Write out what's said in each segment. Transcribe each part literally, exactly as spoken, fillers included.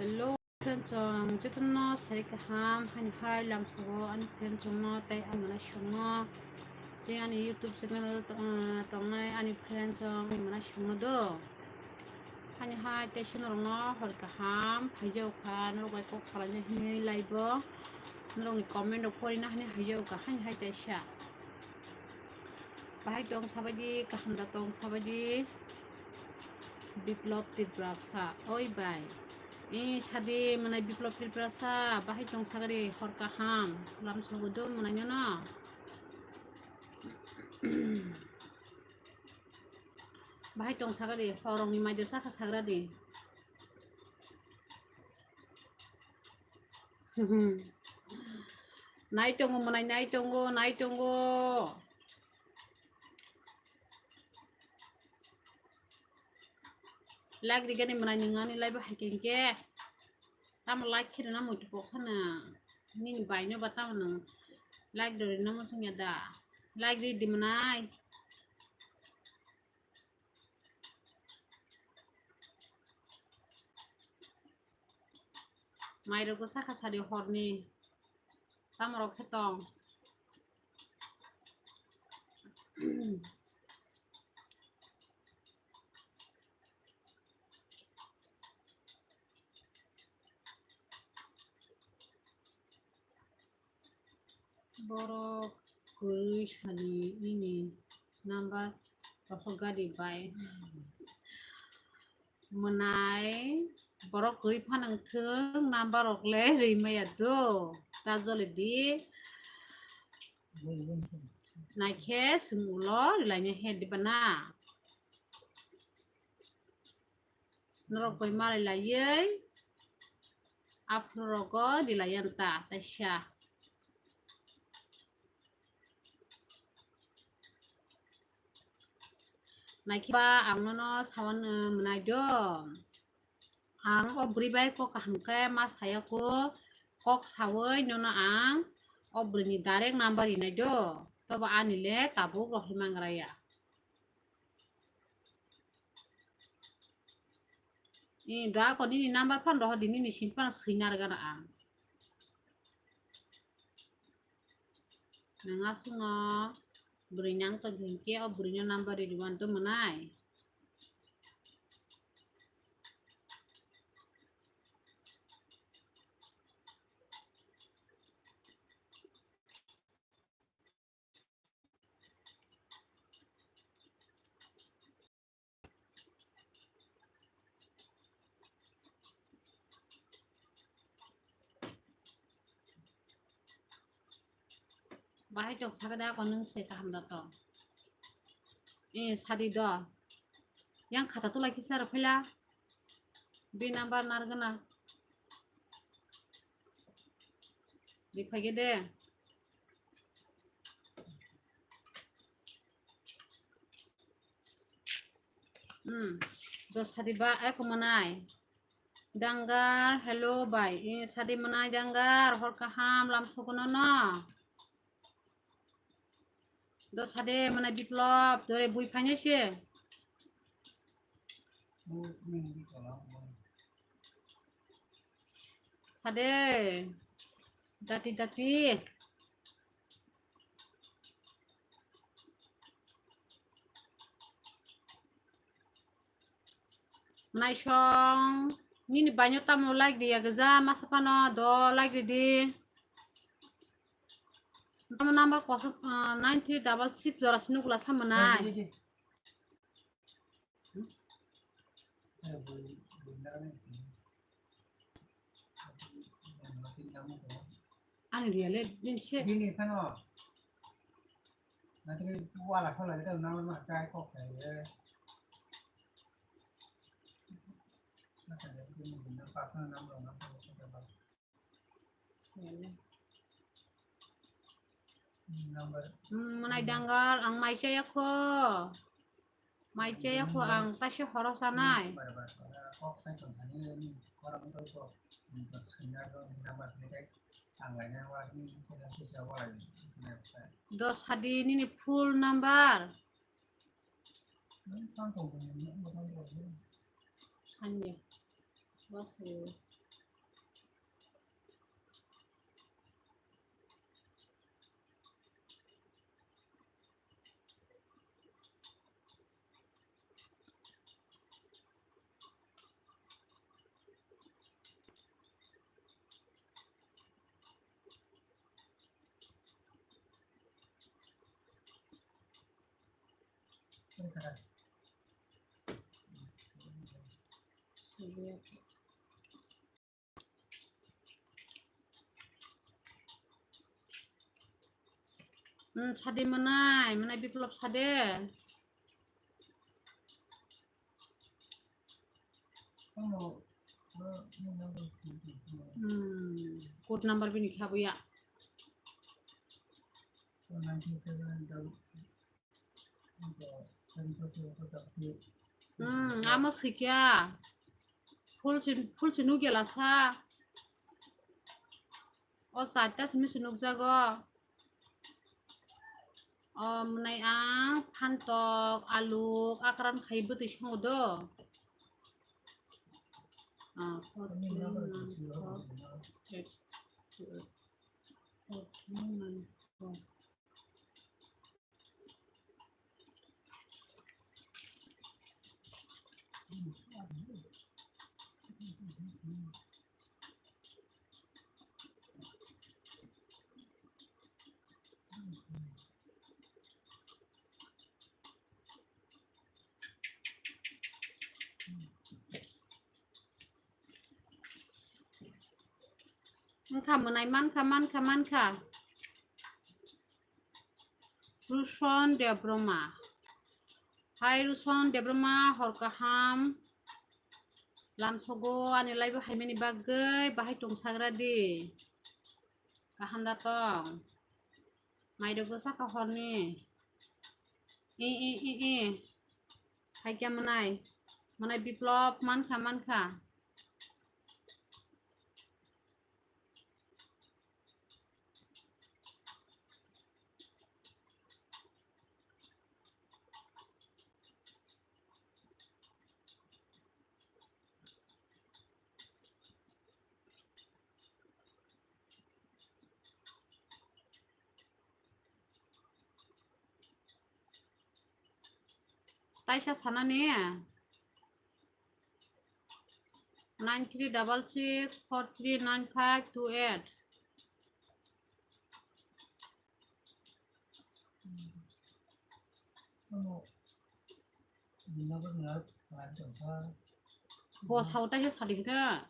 Hello friends, ang jotono sai kaham, hani hai lamsogo ani friends no tei ang mwnai songno. Tei ani YouTube channel, uh, tongnai ani friends, ang mwnai songno do. Hani hai tei sino rokno hor kaham phaijago kha, norok bai kok salaina hinwi live o. Norokni comment rok porina hani haijago kha, hani hai tei sa. Bahai tong sabaidi, kaham da tong sabaidi. Biplop Tiprasa, oi bai. I sadi mwnai Biplop Tiprasa, bahai tong sagari hor kaham. Lamsogo do mwnai no. Bahai tong sagari, horongni maido sakha sagradi. Nai tongo mwnai, nai tongo, nai tongo. Like rigani mwnai nung ani live hai khe hinkhe. Tamo like khe rwna muitu pok sana. Nini bai no ba tamo nung like rwna muchung ya da. Like ri di mwnai. Mairok bwsa kha sadi horni. Tamorok khe tong. Borok kwrwi sani ini number rohor gari bai. Mwnai borok kwrwi phano wngthwng number rok le rwi maya do. Ta jole di. Naikhe swng ulo rwlaina he diba na. Norok bai malai laiwi aphuru rogo dilai yan ta taisa. Naikhe ba ang nono sawan, eh, mwnai do. Ang o bwrwi bai kok kaham khe ma saya kho, kok sawi nono ang o bwrwi ni direct number rinai do. Tobo ani le tabuk rohorwi mangra ya. Ni da ko nini number phano rohor di, nini sim phano swina rwgano ang. Nang aswkno bwrwi nang tong hinkhe o bwrwino number rwdi, uan to mwnai. Bahai tong sakhe da, ako nwng se kaham da tong. Eh, sadi do. Yang khata tulai kisa rw phaila. Bi number narwgana. Di phaikhe de. Hmm. Do sadi ba, eh, kumanai. Dangar, hello bai. Eh, sadi manai Dangar, hor kaham, lam sogono no. Do sade mwnai Biplop, dore bui phainai se. Sade, dati dati. Naisong, nini baino tamo like riya gija, masa phano do like ridi. Tamo number kosok, ah, nine three double six jora sini ukla sama nai. Ani riya le, din se. Bini phano. Nanti wala khola kita nama mah kai kok kai ye. Masa dia itu mungkin pasang nama nama kita. Hmm, mwnai Dangar, ang mai chaya kho. Mai chaya kho ang, taisa horo sanai. Do sadi nini full number. Ani. Bas ni. Hmm, sade manai, manai Biplop sade. Hmm, code number bini kha buya. Hmm, amo sikya. Full si, full si nugya lasa. O charta simi si nukjago. O mwnai ang phantok, aluk, akran khai bwtwi songo do. Ah, fourteen, nine, four, eight, two, eight, fourteen, nine, four. Wngkha mwnai mankha, mankha, mankha. Ruson Debroma. Hai Ruson Debroma, hor kaham. Lamsogo ani live o haimani bagwi bahai tongsagra di. Kaham da tong. Mairok bwsa kha horni. I, i, i, i. Haikya mwnai. Mwnai Biplop mankha, mankha. Taisa sanani nine three double six four three nine five two eight. Bo sao taisa sading kha.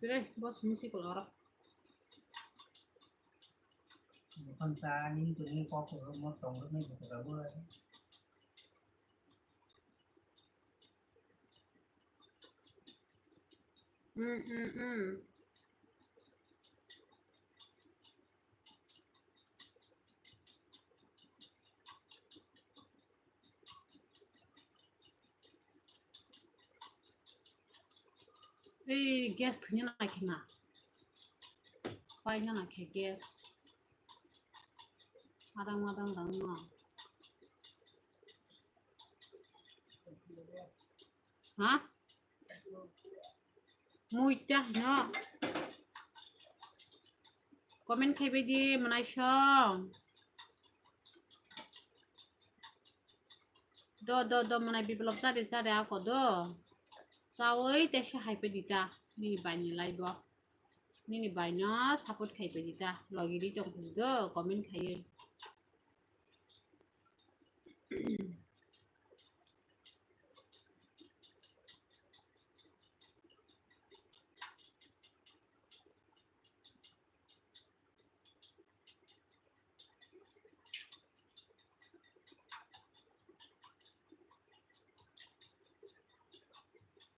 Kire, bos misi kol oro. Bukan tani tu ni kok mo tong ni buka gabur. Mm, mm, mm. Ei, gas thwngya na khe na. Paina na khe gas. Madang madang dang no. Ha? Muita hino. Comment khaibai di mwnai song. Do, do, do, mwnai Biplop chade, chade ako do. Chawi tesa haipai di ta. Nini bai ni live o. Nini bai no support khaipai di ta. Logi di tong phuru do, comment khaiwi.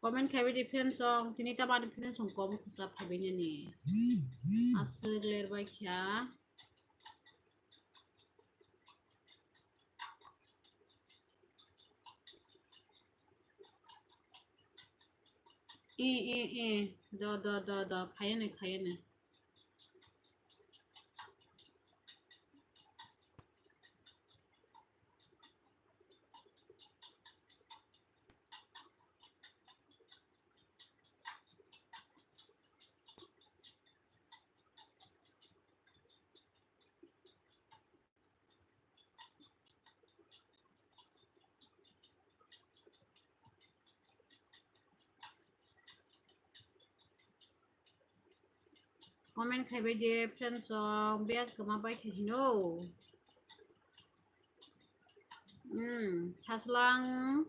Comment khaibai di friends song, tini tamani friends song kom khwsa phaibai nani. Aswk ler bai kha. I, i, i. Do, do, do, do. Khayene, khayene. Comment khaibai de friends rok, biyar kwma bai khe hino. Hmm, Saslang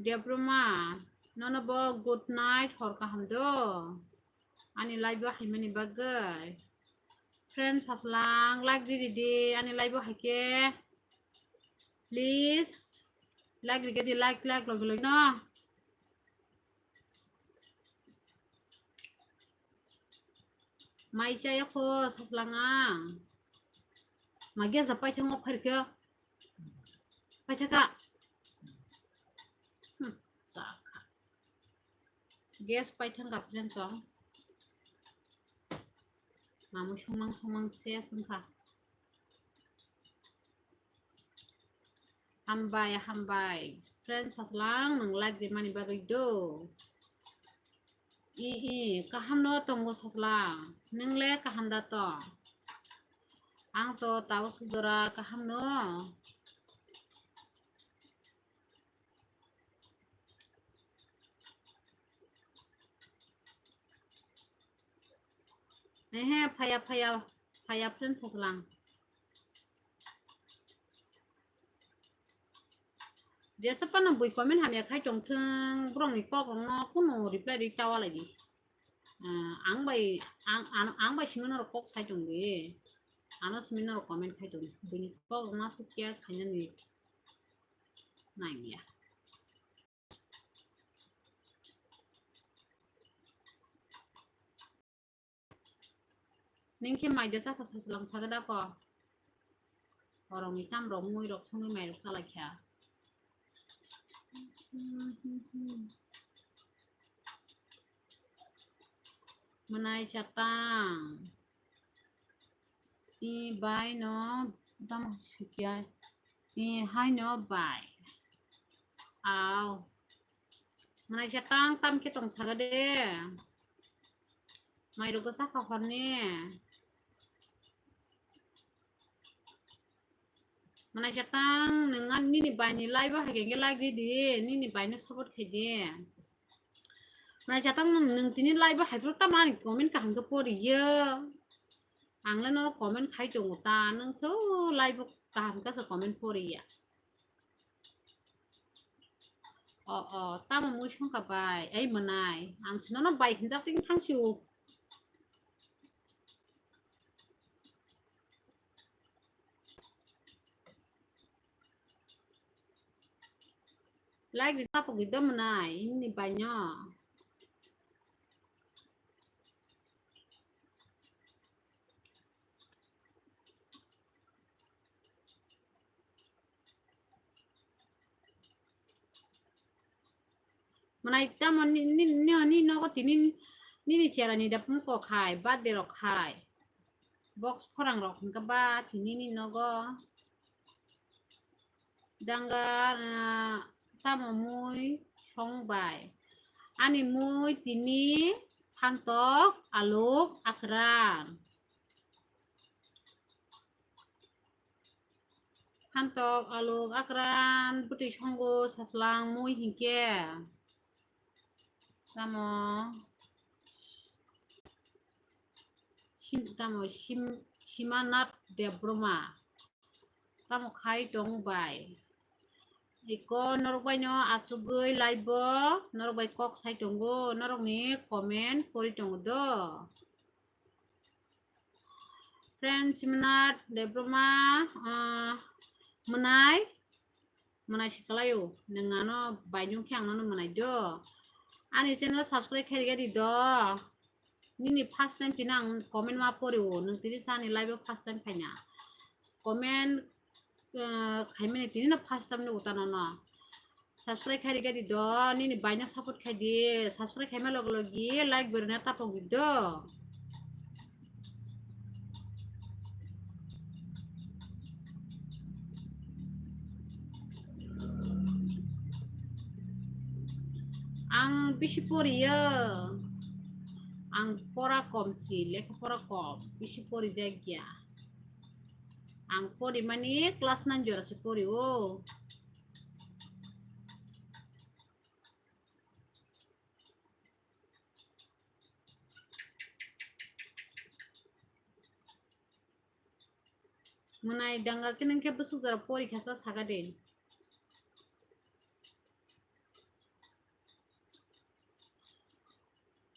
Debroma, nono bo good night hor kaham do. Ani live o haimani bagwi. Friends Saslang, like di di di, ani live o haikhe. Please, like di di, like, like logi logi no. Mai chaya kho Saslang a. Ma gas da paithang o phaikhe. Paithaka. Hmm, chakha. Gas paithang ka friends rok. Mamui songmang songmang se songkha. Hambai, hambai. Friends Saslang, nwng like rimani bagwi do. I, i, kaham no tongo Saslang. Nwng le kaham da tong? Ang to tao sujora kaham no. Ehe, phaya, phaya, phaya friends Saslang. Jesa phano bui comment hamya khai tongthung, borokni kok rokno kunu reply ri chawa laidi. Ah, ang bai, ang, ang, ang bai simi norok kok sai tongdi. Ano simi norok comment khai tongdi. Buini kok rokno aswk care khainani nangya. Ningkhe mai dosa kha Saslang sagada ko. Horongni tam rok mui rok songwi mai rok chalai kha. Mwnai chatang. I bai no tamo sikya. I hai no bai. Au. Mwnai chatang tam khe tong sagade. Mai rok sakha horni. Mwnai chatang nwng an nini bai ni live o hai khe like di di, nini bai no support khai di. Mwnai chatang nwng, nwng tini live o hai phuru tamo ani comment kaham khe poriyo. Ang le no comment khai tongo ta, nwng to live o kaham khe se comment poriya. O, o, tamo mui songkha bai, ei mwnai, ang sinono bai hinjak tini thang sio. Like di tapok di do mwnai, ini bai no. Mwnai tamo ni, ni, ni, ni nogo tini nini chera ni da phung kok hai, birthday rok hai. Box khorang rok hingka ba tini ni nogo. Dangar, ah, tamo mui song bai. Ani mui tini phantok, aluk, akran. Phantok, aluk, akran, bwtwi songo, saslang, mui hinkhe. Tamo sim-, tamo sim-, Simanath Debroma. Tamo khai tong bai. Iko norok bai no achugwi live o norok bai kok sai tongo, norok ni comment pori tongo do. Friends, Simanath Debroma, ah, mwnai, mwnai sikalai o, nwng ano bai nung khe ang nono mwnai do. Ani channel subscribe khai rega di do. Nini first time tini ang comment ma pori o, nwng tini sa ani live o first time phaina. Comment, ah, khaimani tini no first time nugo ta nono. Subscribe khai rega di do, nini bai no support khai di. Subscribe khaima logi logi like berna tapok di do. Ang bisi poriyo. Ang pora kom si, lekha pora kom. Bisi pori jak ya. Ang pori mani class nine jora se pori o. Mwnai dangal khe nang khe bwswk jora porikha sa saga de.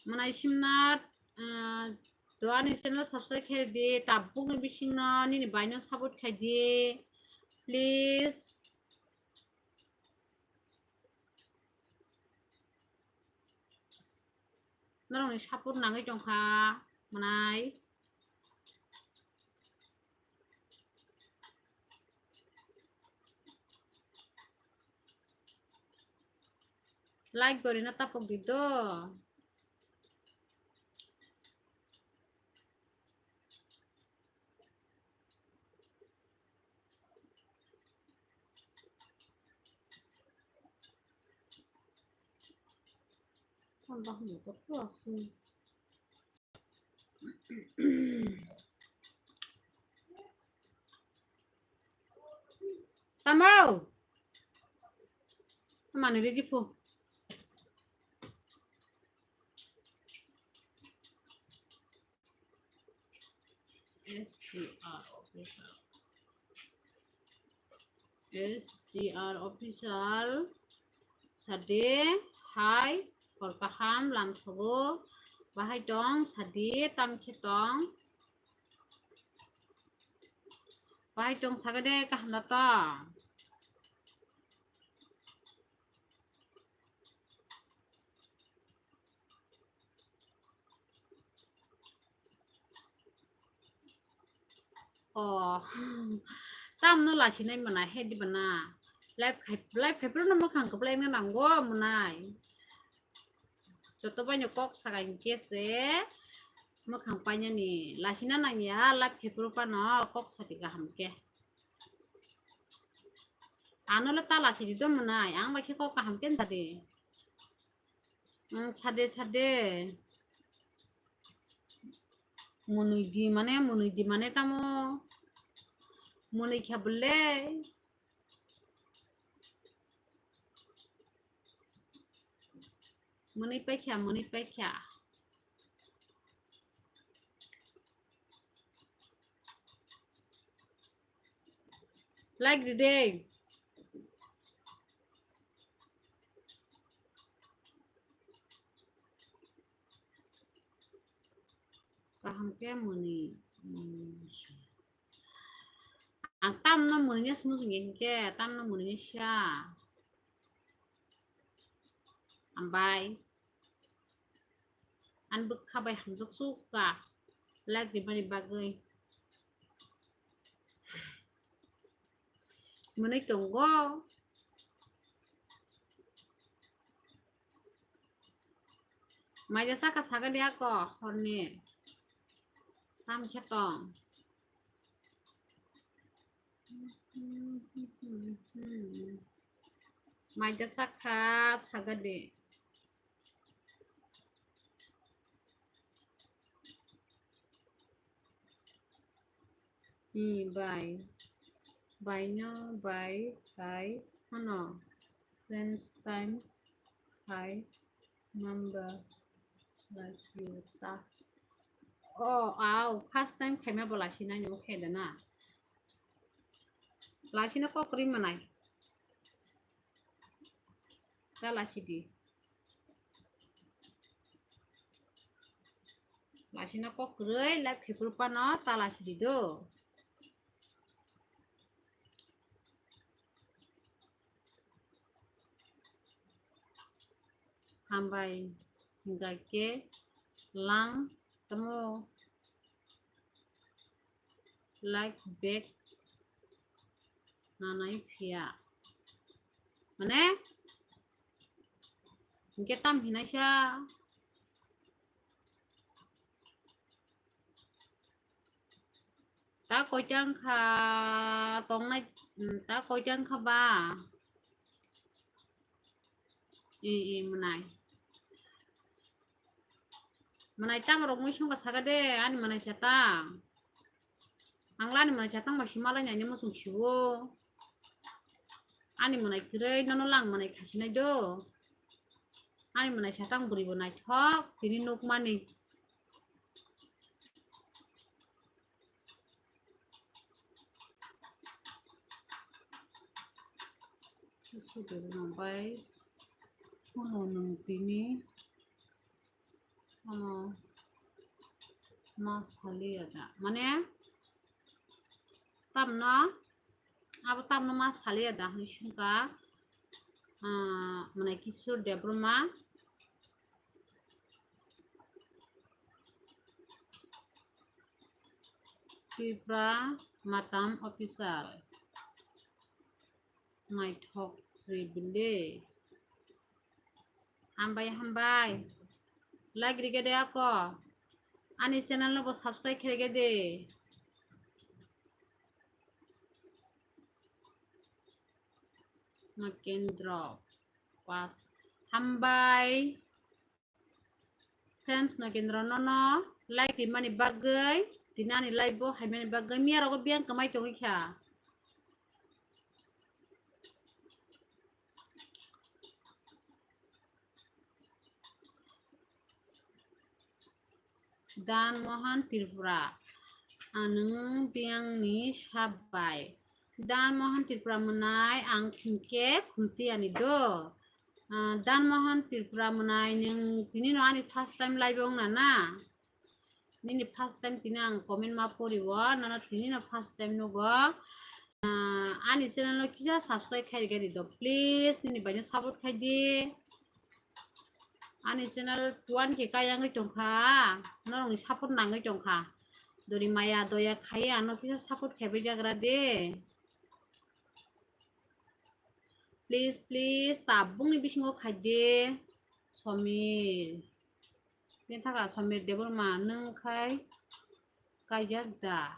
Mwnai Simnath, ah, to ani channel subscribe khe di, tabuk ni bising no nini bai no support khai di, please. Norokni support nangwi tongkha, mwnai. Like gorina tapok di do. Tamo. Mani ready pho. S G R official. S G R official. Sade, hai, hor kaham, lamsogo, bahai tong, sade, tamkhe tong. Bahai tong sagade, kaham da tong. Oh, tamno lasinai mwnai, he diba na? Live khai, live khai phuru no mwkhang kwplai na nango mwnai. Joto bai no kok sakai hwnkhe se mwkhang painani lasina nangya, live khai phuru phano kok sadi kaham khe. Ano le ta lasidi do mwnai, ang bai khe kok kaham khe sadi. Hmm, sade, sade. Mwnwi di mane, mwnwi di mane tamo? Mwnwi kha bole. Mwnwi paikha, mwnwi paikha. Like ride. Kaham khe mwnwi, hmm. Ang tamno mwnwi simi simi hinkhe, tamno mwnwi sa. Hambai. Ani bwkha bai hamjak sukha. Like ribani bagwi. Mwnwi tongo. Maija saka saga de ako horni. Tam khe tong. Maija sakha sagade. Hi bai. Bai no bai khai hano. Friends time khai number like you ta. Oh, au, first time khaima bo lasinai ni bo khe da na. Lasina kok ri manai. Ta lasidi. Lasina kok kwrwi live khai phuru phano ta lasidi do. Hambai, hingkha khe lang tamo. Like back nanai phiya. Mane? Hingke tam hinai sa. Ta koitang kha tongnai, mm, ta koitang kha ba? I, i, mwnai. Mwnai tamo rok mui songkha saka de, ani mwnai chatang. Ang lani mwnai chatang ba simalai nai muchung siwo. Ani mwnai kwrwi nono lang mwnai khasinai do. Ani mwnai chatang bwrwi bo naithok, tini nukmani. Sudu nang bai. Uno nung tini. Ano ma saliya da. Mane, tamno, abo tamno ma saliya da hwnwi swngkha, ah, mane Kishore Debbarma. Tripura Matam Official. Naithok sri bile. Hambai, hambai. Like rige de ako. Ani channel no bo subscribe khe rige de. Makendra Pas. Hambai. Friends, Nagendra nono like rimani bagwi, tini ani live bo haimani bagwi miya rogo biyang kwmai tongwi kha. Dan Mohan Tripura, anung biyangni sabai. Dan Mohan Tripura mwnai ang thingke khumti ani do. Ah, Dan Mohan Tripura mwnai, nwng tini no ani first time live wng na na? Nini first time tini ang comment ma pori o, nono tini no first time nugo. Ah, ani channel no kisa subscribe khai rikha di do, please, nini bai no support khai di. Ani channel one K kai yangwi tongkha, norokni support nangwi tongkha. Dori maya doya khai ano kisa support khaibai jagra de. Please, please, tabukni bisingo khaidi, Somir. Bini thaka Somir Debbarma, nwng khai kaijak da?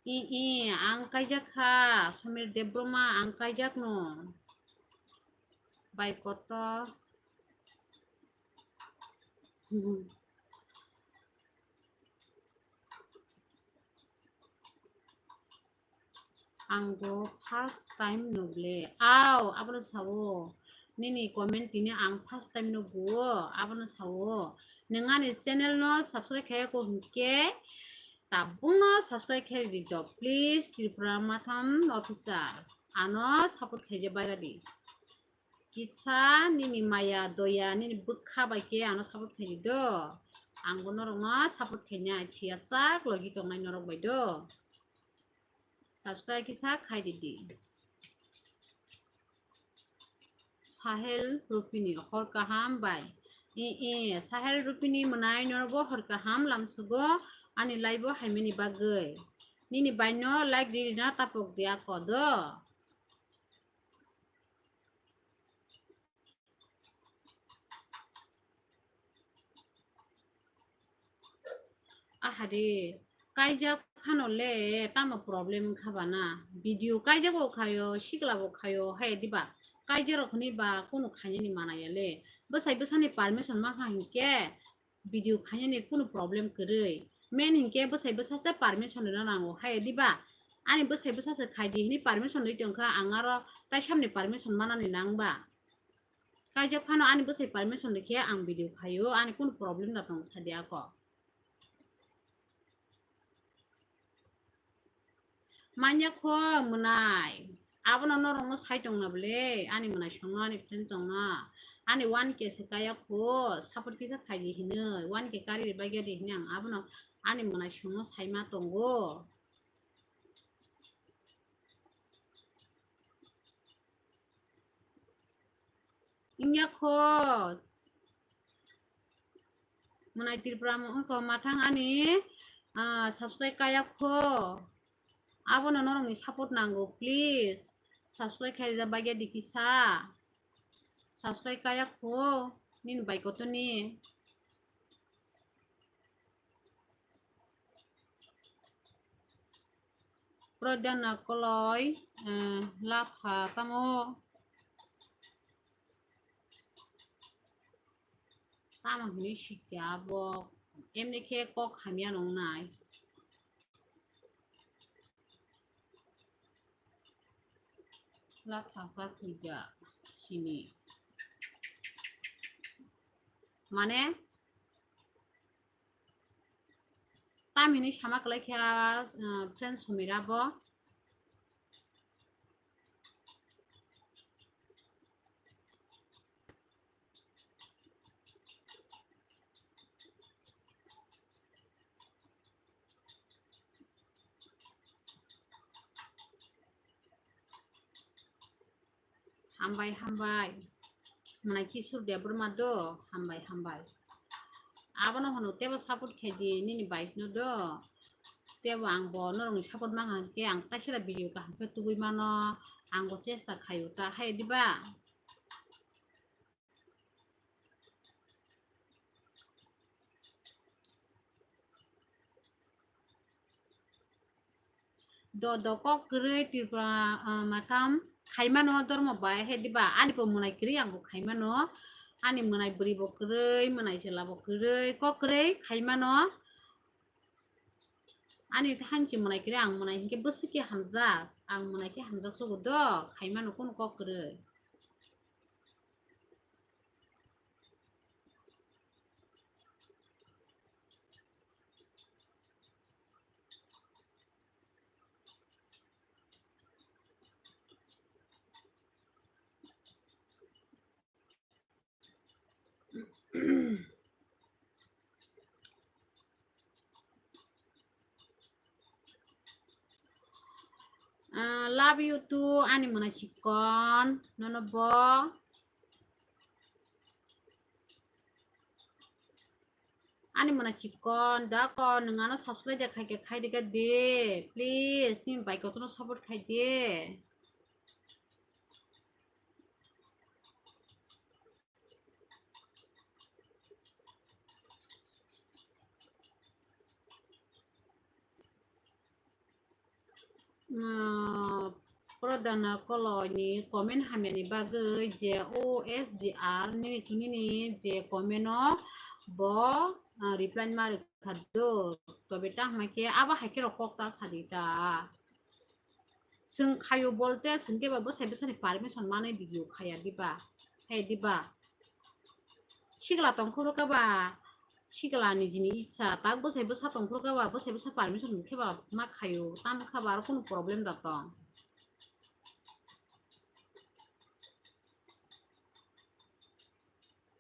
I, i, ang kaijak kha, Somir Debbarma, ang kaijak no. Bai koto. Ang bo first time nugle. Aw, abono sao. Nini comment tini ang first time nugo, abono sao. Nwng ani channel no subscribe khaiya ko hinkhe, tabukno subscribe khai di do, please, Tripura Matham Official. Ano support khaija baga di. Kisa nini maya doya, nini bwkha bai khe ano support khaidi do. Ang bo norokno support khaina phiya sak logi tongnai norok bai do. Subscribe kisa khai di di. Sahel Rupini hor kaham bai. I, i, Sahel Rupini mwnai norok bo hor kaham lamsugo ani live bo haimani bagwi. Nini bai no like ri rina tapok di ako do. Ahade, kaijak phano le tamo problem wngkha ba na? Video kaijak bo khayo, sikla bo khayo, hai diba? Kaijak rok hwnwi ba kunu khainani manaya le. Bwsai bwsani permission ma kha hinkhe video khainani kunu problem kwrwi. Main hinkhe bwsai bwsa se permission rwna nango, hai diba? Ani bwsai bwsa se khai di hwnwi permission rwi tongkha, ang aro taisamni permission manani nang ba? Kaijak phano ani bwsai permission rikhe ang video khaio, ani kunu problem da tong sadi ako. Manya kho mwnai, abono norokno sai tongna bwle, ani mwnai songno, ani friend songno, ani one K se kaya kho, support kisa khaidi hinwi, one K kari bagya di hinwi ang abono ani mwnai songno saima tongo. Wngya kho. Mwnai Tripura mo wngkha mathang ani, ah, subscribe kaya kho. Abono norokni support nango, please. Subscribe khaijak bagya di kisa. Subscribe kaya kho. Nini bai kotoni. Prodana koloi, eh, latha tamo. Tamo hwnwi sikya abo. Emni khe kok hamya nongnai. Latha sa thwija sini. Mane, tamhini sama kwlai kha, uh, friend Somira bo. Hambai, hambai. Mwnai Kishor Debbarma do, hambai, hambai. Abono hwno tebo support khaidi nini bike no do. Tebo ang bo norokni support nang hwnkhe ang taisira video kaham khe tubui mano, ang bo chesta khaio ta hai diba? Do do kok kwrwi Tripura, ah, matam khaimano dormo bai he diba? Ani bo mwnai kwrwi ang bo khaimano. Ani mwnai bwrwi bo kwrwi, mwnai chwla bo kwrwi, kok kwrwi khaimano. Ani hanchi mwnai kwrwi ang mwnai hinkhe bwswk khe hamjak, ang mwnai khe hamjak sogo do, khaimano kunu kok kwrwi. Ah, love you too, ani mwnai chikon, nono bo. Ani mwnai chikon, da ko nwng ano subscribe de khaikhe khaidi khe di, please, nini bai kotorno support khaidi. Ah, Pradana Koloi ni comment hamya ni bagwi je O S G R nini thunini je comment o bo, ah, reply ma rwkha do, tobe ta hwnba khe abo hai khe rok kok ta sadi ta. Chwng khaio bolte chwng khe ba bwsai bwsani permission manwi video khaya diba? Hai diba? Sikla tongkhoro khe ba sikla nijini icha, tak bwsai bwsa tongkhoro khe ba bwsai bwsa permission khe ba ma khaio, tamo khe ba aro kunu problem da tong.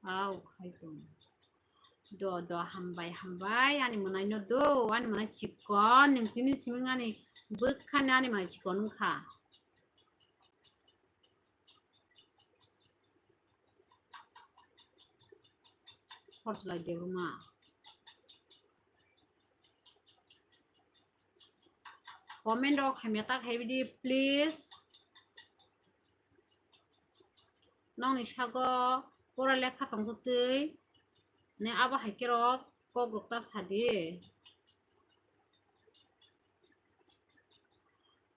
Au khai tong. Do do, hambai hambai ani mwnai no do, ani mwnai chikon, nwng tini siming ani bwkha ni ani mwnai chikon wngkha. Horslai Debbarma. Comment rok hamya ta khai bidi, please. Nokni sago pura lekha tongtwtwi ne abo hai khe rok kok rok ta sadi.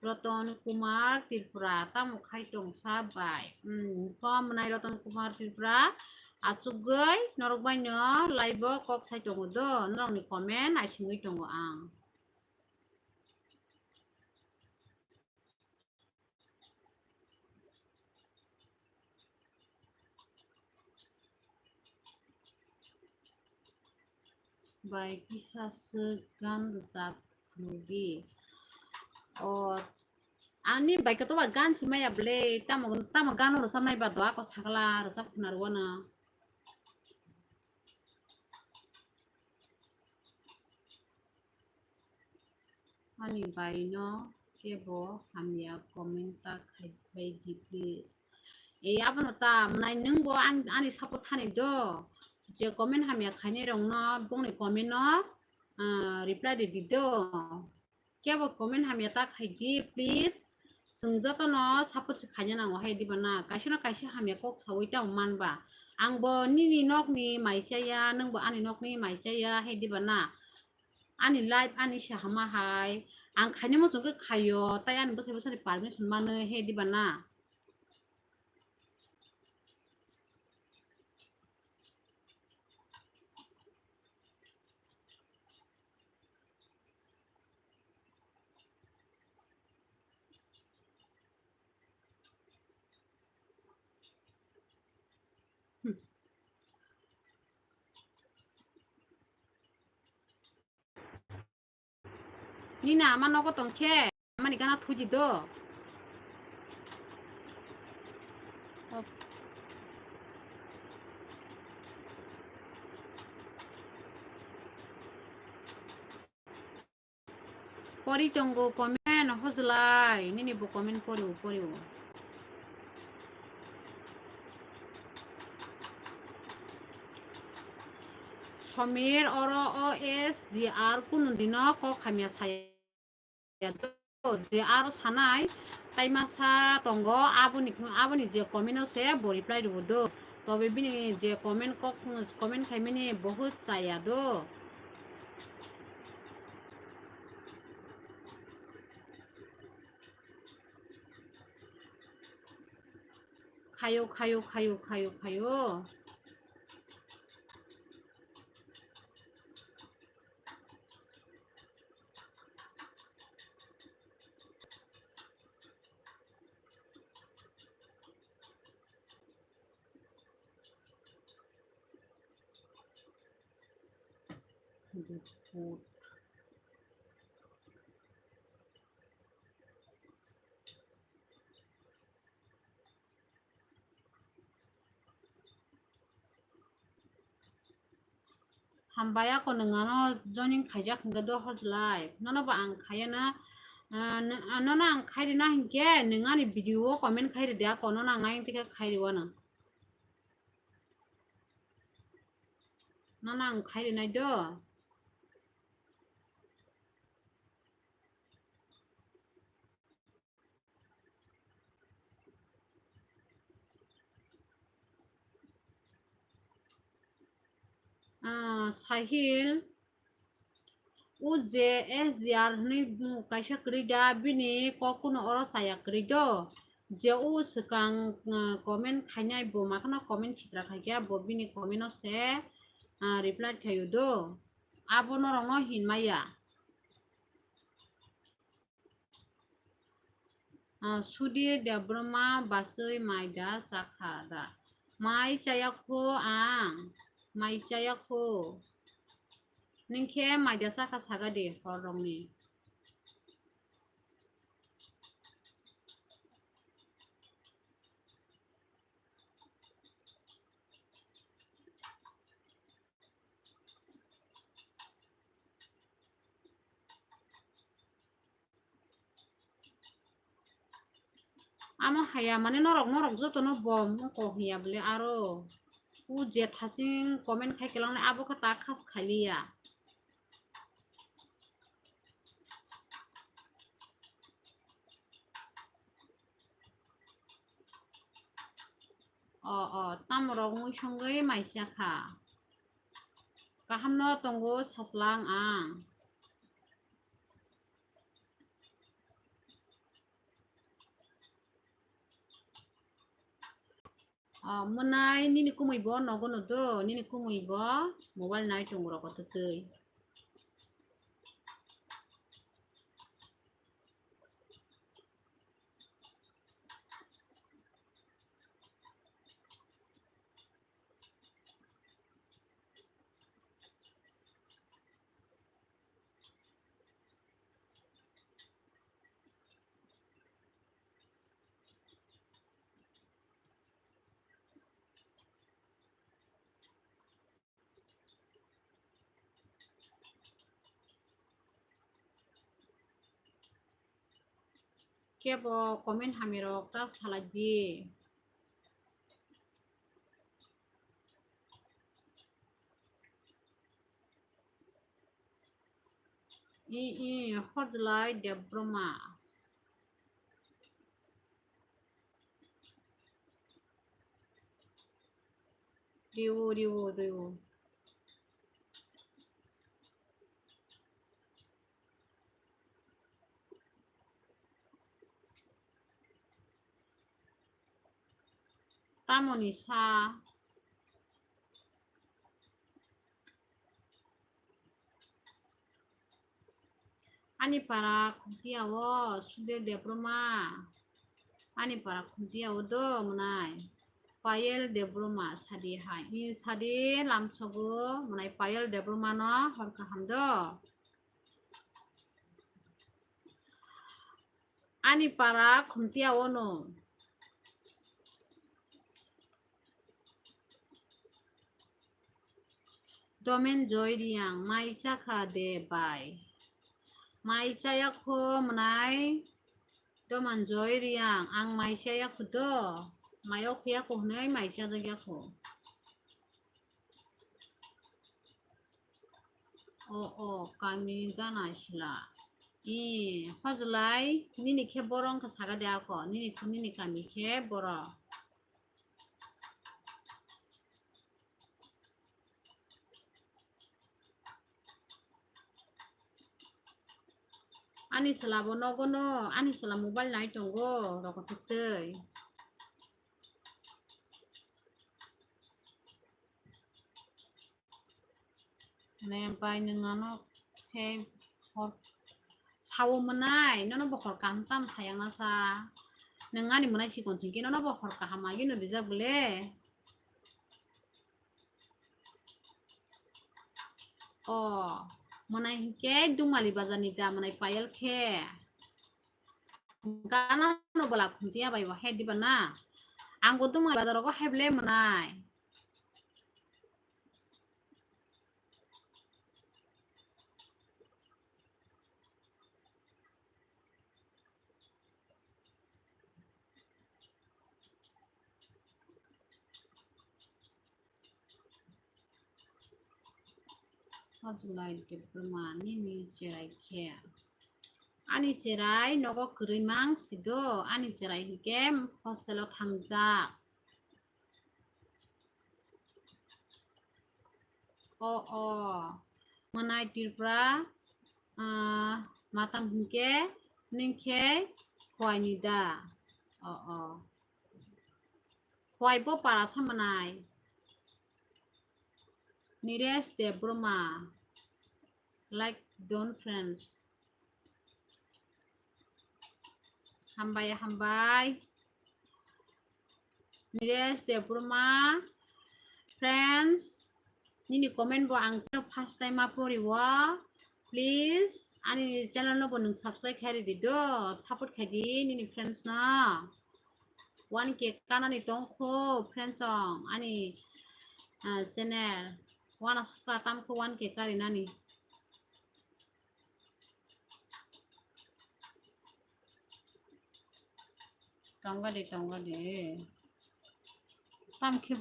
Roton Kumar Tripura, tamo khai tong sa bai? Hmm, kom nai Roton Kumar Tripura, achugwi norok bai no live o kok sai tongo do, norokni comment naisingwi tongo ang. Bai kisa swk gan rwchap phunukdi. O, ani bai kotoba gan se maya bwle, tamo, tamo gan rwchapnai ba do ako sakla rwchap khna rwano. Ani bai no kebo hamya comment ta khai bai di please. Ei abono ta mwnai nwng bo an-, ani support thani do. Je comment hamya khainai rok no bongni comment no, ah, reply de di do. Kebo comment hamya ta khai di please. Chwng joto no support se khaina nango hai diba na. Kaisa no kaisa hamya kok sawi tamo man ba. Ang bo nini nok ni mai chaya, nwng bo ani nok ni mai chaya hai diba na. Ani life ani sahama hai. Ang khaina muchung khe khaio, tai ani bwsai bwsani permission manwi he diba na. Nini ama nogo tongkhe, amani gana thuji do. Pori tongo comment hojlai, nini bo comment poriwo, poriwo. Somir oro O S G R kunu dino kok hamya saya do, je aro sanai tai masa tongo, aboni, aboni je comment o se bo reply rwo do, tobe bini je comment kok, comment khaimani bohut chaya do. Khayo, khayo, khayo, khayo, khayo. Hambai ako nwng ano joining khaijak hwnkhe do hor lai. Nono bo ang khaiya na, ah, n-, ah, nono ang khairina hinkhe nwng ani video o comment khairidi ako, nono ang ayang tikhe khairiwano. Nono ang khairinai do. Ah, Sahil, o je S G R hwnwi kaisa kwrwi da, bini kok kuno oro chaya kwrwi do. Je o swkang, ah, comment khainai, bo makhano comment sitra khaikha, bo bini comment o se, ah, reply khaio do. Abo norokno hinmaya. Ah, Sudhir Debbarma basui mai da chakha da. Mai chaya kho ang, mai chaya kho. Ningkhe mai da chakha saga de hor rokni. Amo haya mane norok, norok jotono bom wngkha hiya bole aro. O je thasing comment khai kwlangnai abo khe ta khas khailiya. O, o, tamorok mui songwi mai chakha. Kahamno tongo saslang ang. O, mwnai nini kumui bo nogo no do, nini kumui bo mobile nai tongo rok twi. Kebo comment hamya rok ta salai di. I, i, Horjlai Debbarma. Riwo, riwo, riwo. Tamoni sa. Ani para Khumtiya o Sudhir Debbarma. Ani para Khumtiya o do mwnai. Payel Debbarma sadi hai. I sadi lamsogo mwnai Payel Debbarma no hor kaham do. Ani para Khumtiya o no. Domen Joy Riang, mai chakha de bai? Mai chaya kho mwnai? Domen Joy Riang, ang mai chaya kho do. Mai o phiya kho hwnwi mai chajak ya kho. O, o, kami gana sila. I, hojlai, nini khe boro wngkha saga de ako, nini, nini kami khe boro. Ani chwla bo nogo no, ani chwla mobile nai tongo, rokotwk twi. Ne bai nwng ano khe hor sao mwnai, nono bo hor kaham tamo sayang na sa. Nwng ani mwnai sikon singke nono bo hor kaham agino rijak bole. O, mwnai hinkhe Dumali bazar ni da mwnai Payal khe. Gana no bwla khuntiya bai bo hai diba na. Ang bo Dumali bazar rogo hai ble mwnai. Hojlai Debbarma nini cherai khe. Ani cherai nogo kwrwi mang sido, ani cherai hinkhe hostel o thangjak. O, o, mwnai Tripura, ah, matam hinkhe, nwng khe Khowai ni da. O, o. Khowai bo para sa mwnai. Niresh Debbarma. Like done, friends. Hambai, hambai. Niresh Debbarma, friends, nini comment bo ang tei first time ma pori o. Please, ani channel no bo nwng subscribe khai ridi do, support khai di nini friends no. One K kanani tongkho, friends song, ani, ah, channel. Wana sukha tamkho one K karinani. Tongga de, tongga de. Tam khe.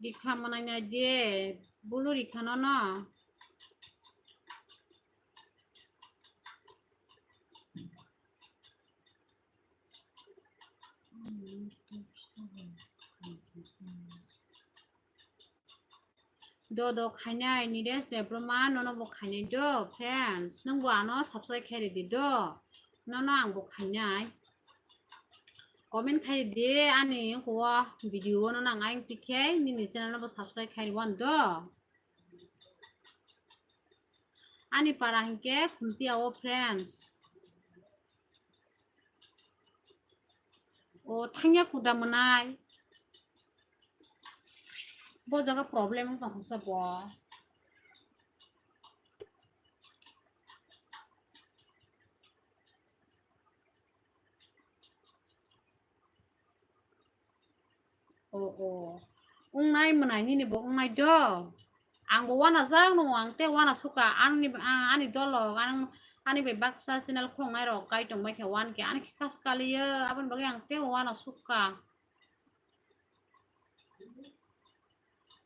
Rikha mwnai nai de, bulu rikha no no. Do, do, khainai, Niresh Debbarma, nono bo khainai do, friends. Nwng bo ano subscribe khai ridi do. Nono ang bo khainai. Comment khai ridi, ani ko video no nang ayang tikhe, nini channel no bo subscribe khai ribon do. Ani para hinkhe Khuntiya o, friends. O thangya kuda mwnai. Bo jaga problem wng tong kha bo. O, o. Wngnai mwnai nini bo wngnai do. Ang bo wana jak no, ang te wana suka. Ani, ani dolog, ang, ani bai baksa channel khulungnai rok kai tong bai khe one K. Ani khe kas kaliya, aboni bagwi ang te wana suka.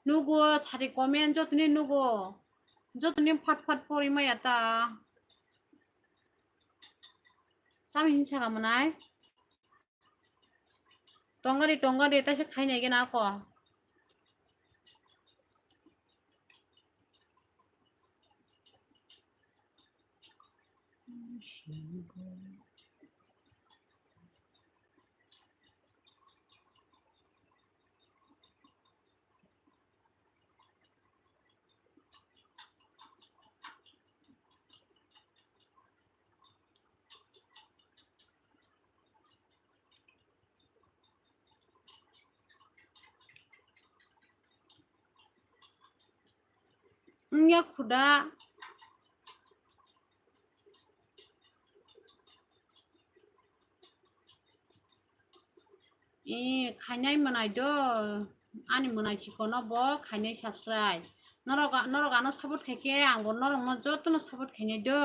Nugo sari comment jotoni nugo. Jotoni phat phat pori maya ta. Tamo hin saka mwnai. Tongari, tongari, taisa khainai gena ako. Wngya khuda. E, khainai mwnai do. Ani mwnai chikono bo khainai subscribe. Norok, norok ano support khaikhe, angbo norokno jotono support khainai do.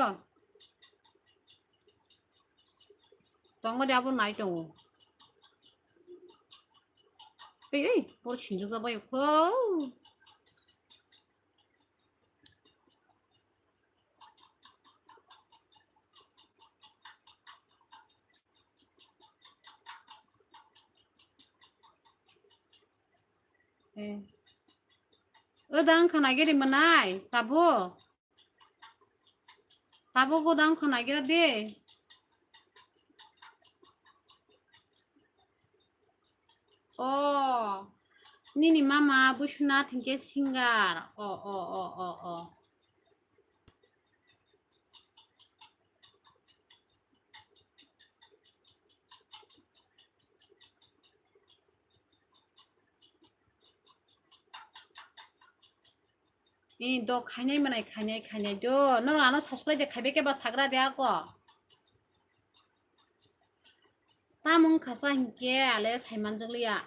Tongo de abo nai tongo. Ei, ei, boro sinjak jabai kho. Eh. O dang khana giri manai, tabuk. Tabuk o dang khana gira de. O, nini mama Biswanath hinkhe singer. O, o, o, o, o. Ni do khainai manai, khainai, khainai do. Norok ano subscribe de khaibai khe ba sagra de ako. Tamung khasa hinkhe ale saimanjakliya.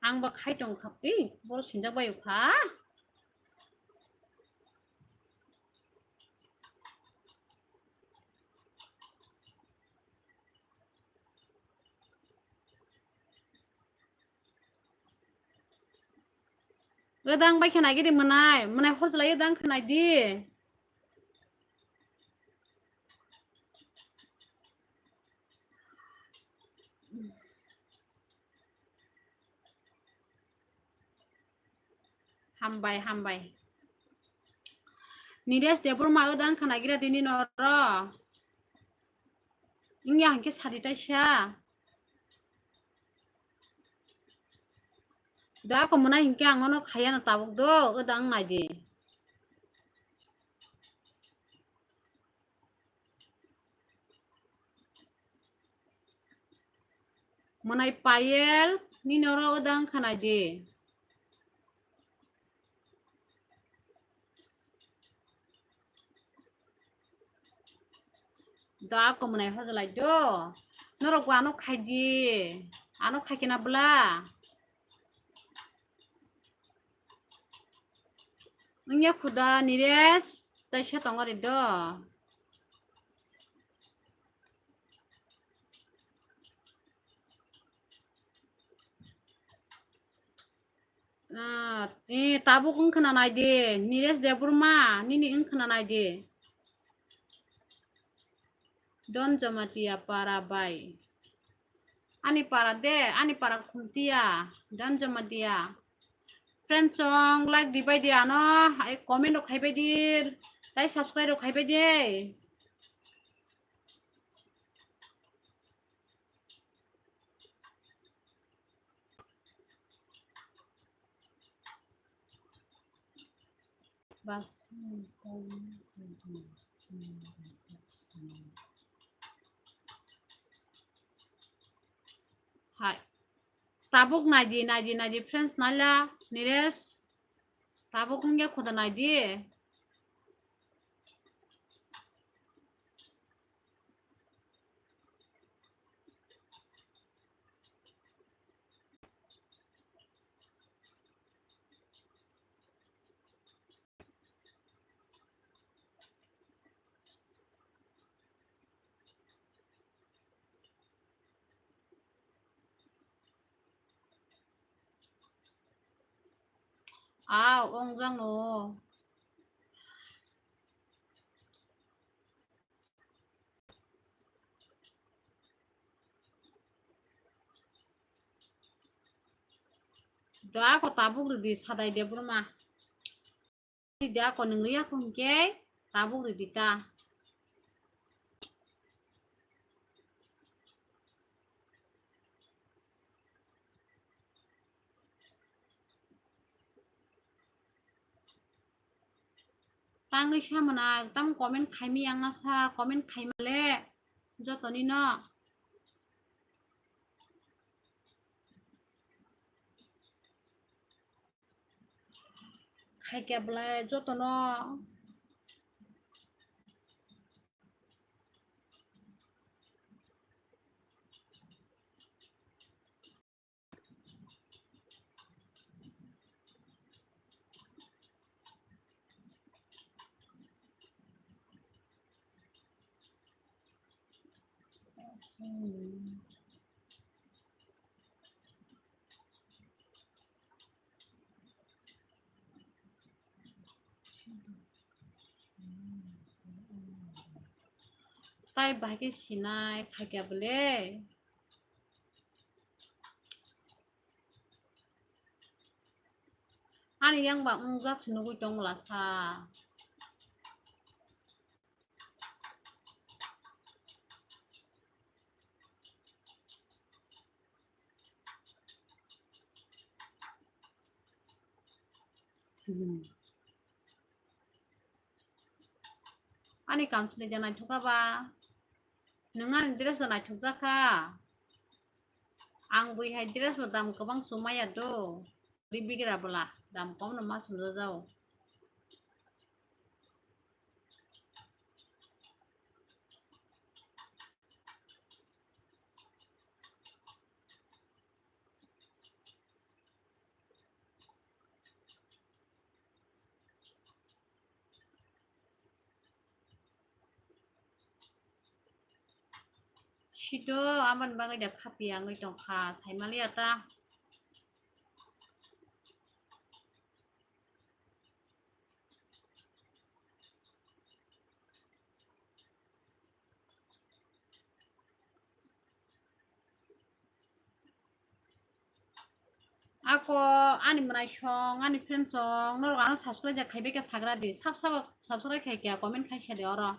Ang bo khai tong kha, ei, boro sinjak bai kha. Odang bai khanai gidi mwnai, mwnai hor jlai odang khanai di. Hambai, hambai. Niresh Debbarma odang khana gira dini noro. Wngya hinkhe sadi taisa. Da ako mwnai hinkhe ang nono khayano tabuk do, odang nai di. Mwnai Payel, nini oro odang khanai di. Da ako mwnai hojlai do. Norok bo ano khai di. Ano khai kena bwla. Wngya khuda Niresh, taisa tongari do. Ah, eh, tabuk wng khna nai di, Niresh Debbarma, nini wng khna nai di. Don Jamatia para bai. Ani para de, ani para khumtia, Don Jamatia. Friend song like di bai di ano, hai comment rok khai bai di, tai subscribe rok khai bai di. Bas. Hai. Tabuk nai di, nai di, nai di, friends, naila, Niresh. Tabuk wngya khuda nai di. Aw, ong jang no. Da ko tabuk ridi sadai de burma. Da ko nung riya ko hingke tabuk ridi ta. Tangwi samana tam comment khaimi yang asa comment khaimale jotoni no. Khaikya belai jotono. Tai bahai khe sinai khaikya bole. Ani yang ba wngjak se nugui tong la sa. Hmm. Ani kamchwlwi ja naithok kha ba? Nwng ani dress o naithok jak kha. Ang bui hai dress bo dam kwbang chumaya do. Ri bigra bwla dam kom no ma chumjak jao. Sito, aboni bagwi da khapi wngwi tongkha, saimaliya ta. Ako ani mwnaisong, ani friendsong, norok ano subscribe da khaibai khe sagra di, sab sabo subscribe khai khe comment khai sa di oro.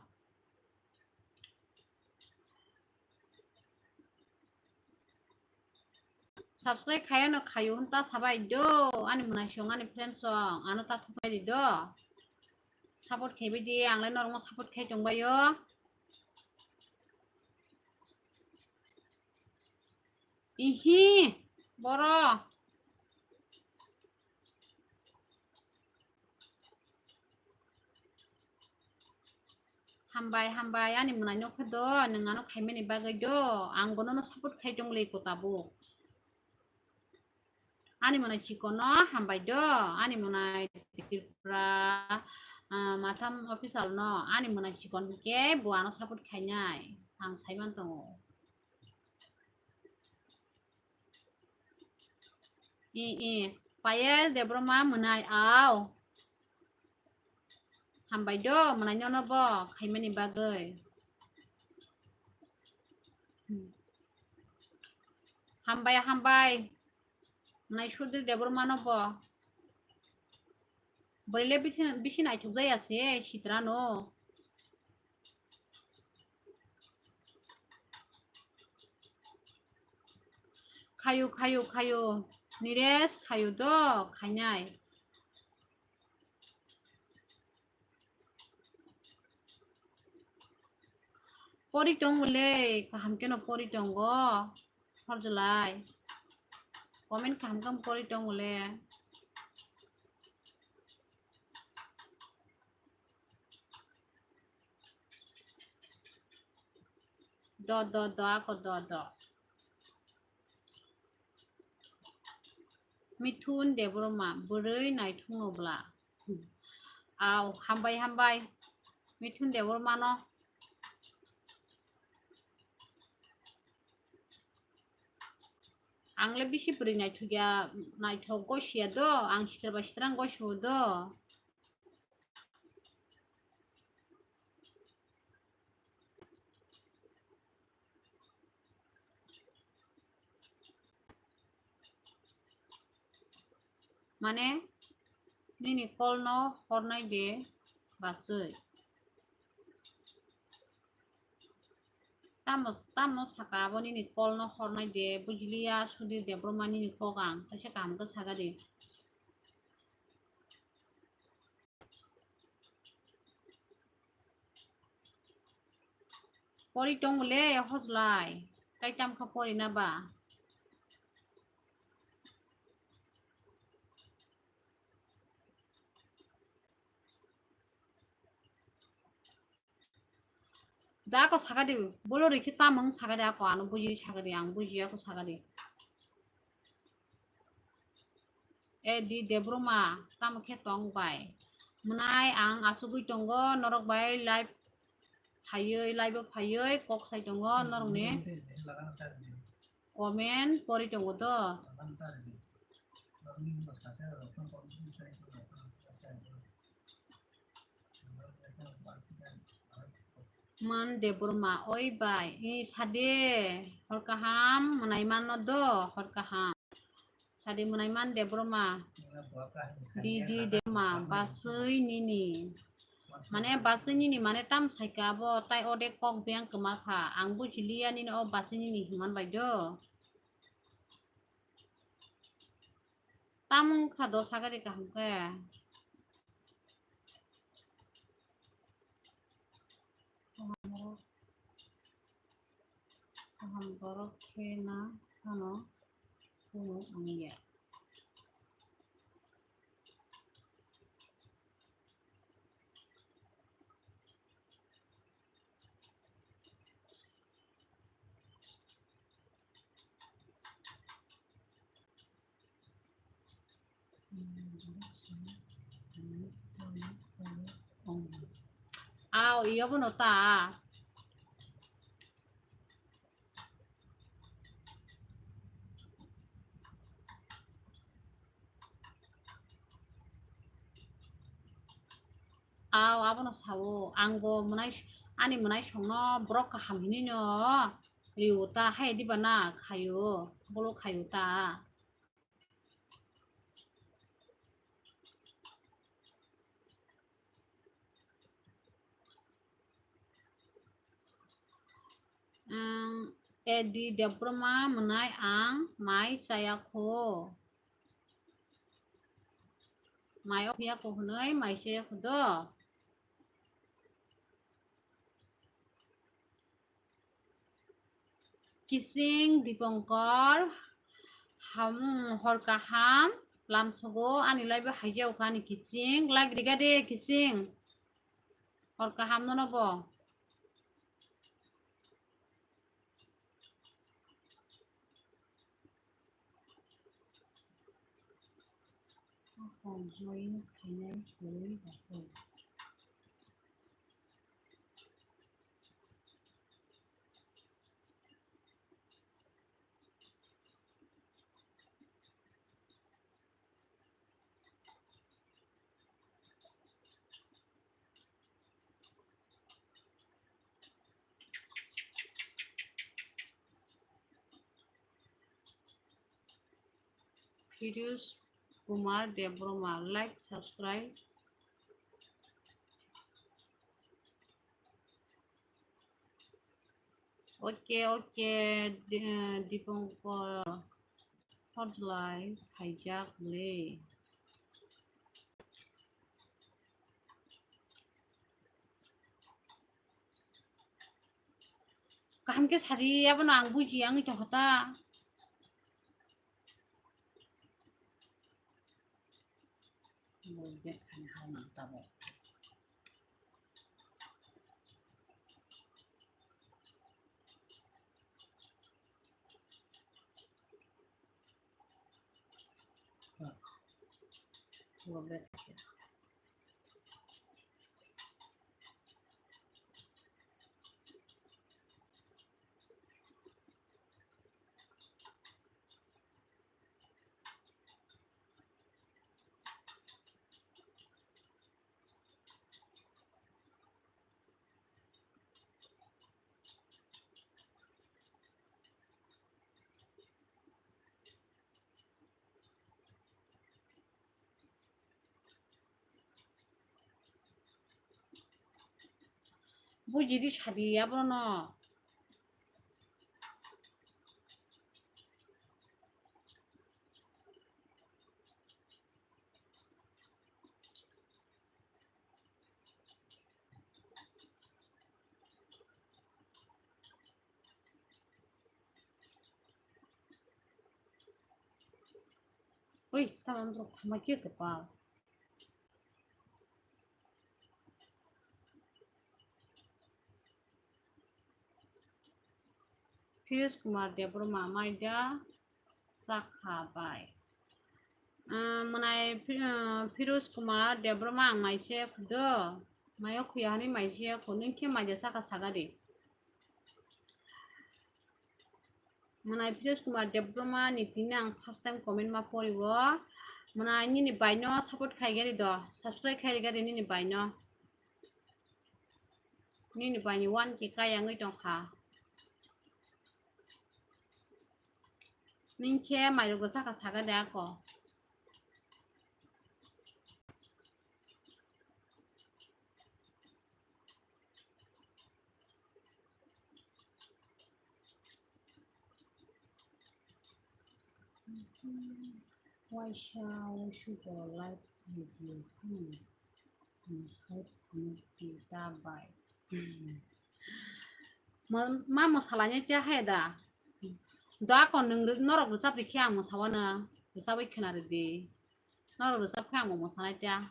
Subscribe khaiyano khayo hwn ta sabai do, ani mwnaisong, ani friendsong, ano ta thuklai di do. Support khaibai di, ang lai norokno support khai tongbaio. Ihi, boro. Hambai, hambai, ani mwnaino khe do, nwng ano khaimani bagwi do, ang bonono support khai tongli ko tabuk. Ani mwnai chikono hambai do, ani mwnai Tripura, ah, Matham official no, ani mwnai chikon khe bo ano support khainai, ang saiman tongo. I, i, Payel Debbarma mwnai au. Hambai do, mwnai nono bo khaimani bagwi. Hmm. Hambai, hambai. Mwnai Sudhir Debbarma no bo. Bwrwi le bisi, bisi naithok jaya se, sitra no. Khayo, khayo, khayo. Niresh, khayo do, khainai. Pori tongo le, kaham keno pori tongo. Horjolai. Comment kaham kaham pori tongo le. Do, do, do, ako do, do. Mithun Debbarma, bwrwi naithok no bwla. Au, hambai, hambai. Mithun Debbarma no. Ang le bisi bwrwi naithok ya, naithok gosi ya do, ang sitra bai sitra gosi o do. Mane, nini call no hornai de bachwi. Tamo, tamo saka abo nini call no hornai de, bujiliya Sudhir Debbarma nini kok ang, kaisa kaham khe saka de. Pori tongo le Horjolai, kaitam kha pori na ba? Da ako saka di, bolo rikhe tamung saka di ako, ano buji saka di, ang buji ako saka di. E di Debbarma, tamo khe tong bai? Mwnai ang asugwi tongo, norok bai live phaiwi, live o phaiwi kok sai tongo norokni comment pori tongo do. Man Debbarma, oi bai, i sade, hor kaham, mwnai mano do, hor kaham. Sadi mwnai man Debbarma, Didi Debbarma, basui nini. Mane basui nini, mane tam saika abo, tai ode kok beng kwma kha. Ang bujiliya nini o basui nini himan bai do. Tam wngkha do sagari kaham khe. Kaham borok khe na phano kuno wngya. Aw, iyo bono ta. Aw, abono sao. Ang bo mwnai, ani mwnai songno borok kaham hinui no rio ta, hai diba na khaio, bolo khaio ta. Ang Edi Debbarma mwnai ang mai chaya kho. Mai o phiya kho hwnwi mai chaya kho do. Kising Dipankar, ham, hor kaham, lamsogo ani live haijao kha ani Kising, like riga de Kising. Hor kaham nono bo. Join khainai kwrwi basai. Firuz Kumar Debbarma, like, subscribe. Okay, okay, Di-, Dipankar, hor jlai khaijak le. Kaham khe sadi, abono ang buji, ang ito hota. Bujidi sadi abono. Ui, tamo borok thangma khe kwpal. Piyush Kumar Debbarma mai da chakha bai. Ah, mwnai Pi-, ah, Piyush Kumar Debbarma ang mai se phudo. Mayo khuya hani mai siya ko, nung khe mai de saka saga de. Mwnai Priyosh Kumar Debbarma ni tini ang first time comment ma pori o. Mwnai nini bai no support khai gari do, subscribe khai gari nini bai no. Nini bai ni one K kaya wngwi tong kha. Nung khe mai rok saka saga de ako. Waisa waisa live video phano site phano kita bai. Ma, ma mwsalainai tiya hai da. Da kon nung ri-, norok rwchap rikhe ang mwsawano. Rwchapwi khwnaridi. Norok rwchap khe ang bo mwsanai tiya.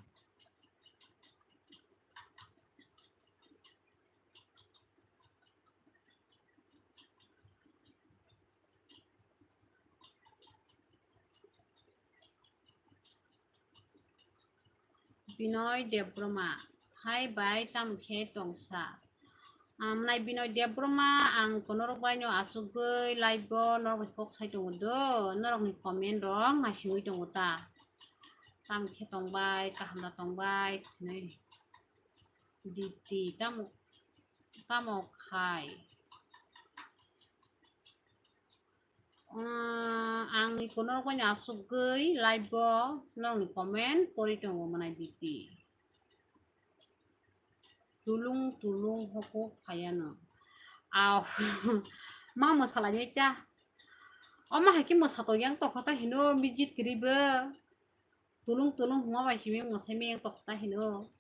Binoy Debbarma, hai bai, tamo khe tongsa? Amnai Binoy Debbarma, ang konorok bai no asugwi live o norok bai kok sai tongo do, norok ni comment rok naisingwi tongo ta. Tamo khe tongbai, kaham da tongbai, hinwi. Diti, tamo, tamo khai? Umm, ang ni kono rok bai no asugwi live o norok ni comment pori tongo mwnai Diti. Tulung tulung hokuk phaiya no. Aw, ma mwsalainai ta. O ma hai khe mwsa tong yang tokha ta hino mijit kwrwi bo. Tulung tulung hwnma bai simi mwsai meng tokha ta hino.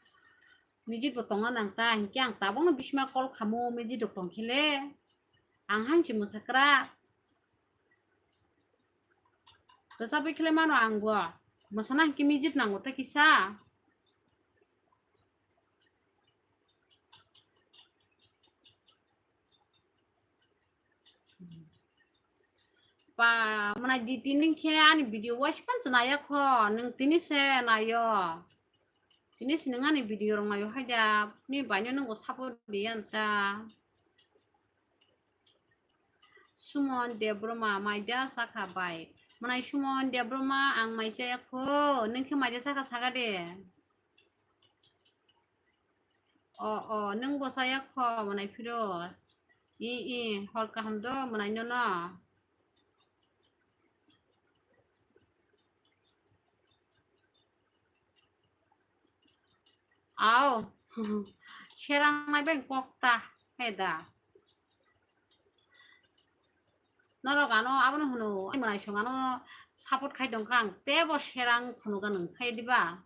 Mijit bo tongna nang ta, hinkhe ang tabukno bisima call khamu, mijit rok tong khe le. Ang haino se mwsakra. Rwchapwi khe le mano ang bo. Mwsana hinkhe mijit nango ta kisa. Pa, mwnai Diti nung khe ani video waisa phano naya kho, nung tini se nayo. Tini se nung ani video rok nayo hai da, ni bai no nung bo support di yan ta. Sumon Debbarma, mai da sakha bai. Mwnai Sumon Debbarma, ang mai chaya kho, nung khe mai da sakha saga de. O, o, nung bo chaya kho, mwnai Firoz. I, i, hor kaham do, mwnai nono. Aw, serang nai bai kok ta, hai da. Norok ano abono hwno, ani mwnaisong ano support khai tongkha, ang teibo serang phunukha nwng khai diba?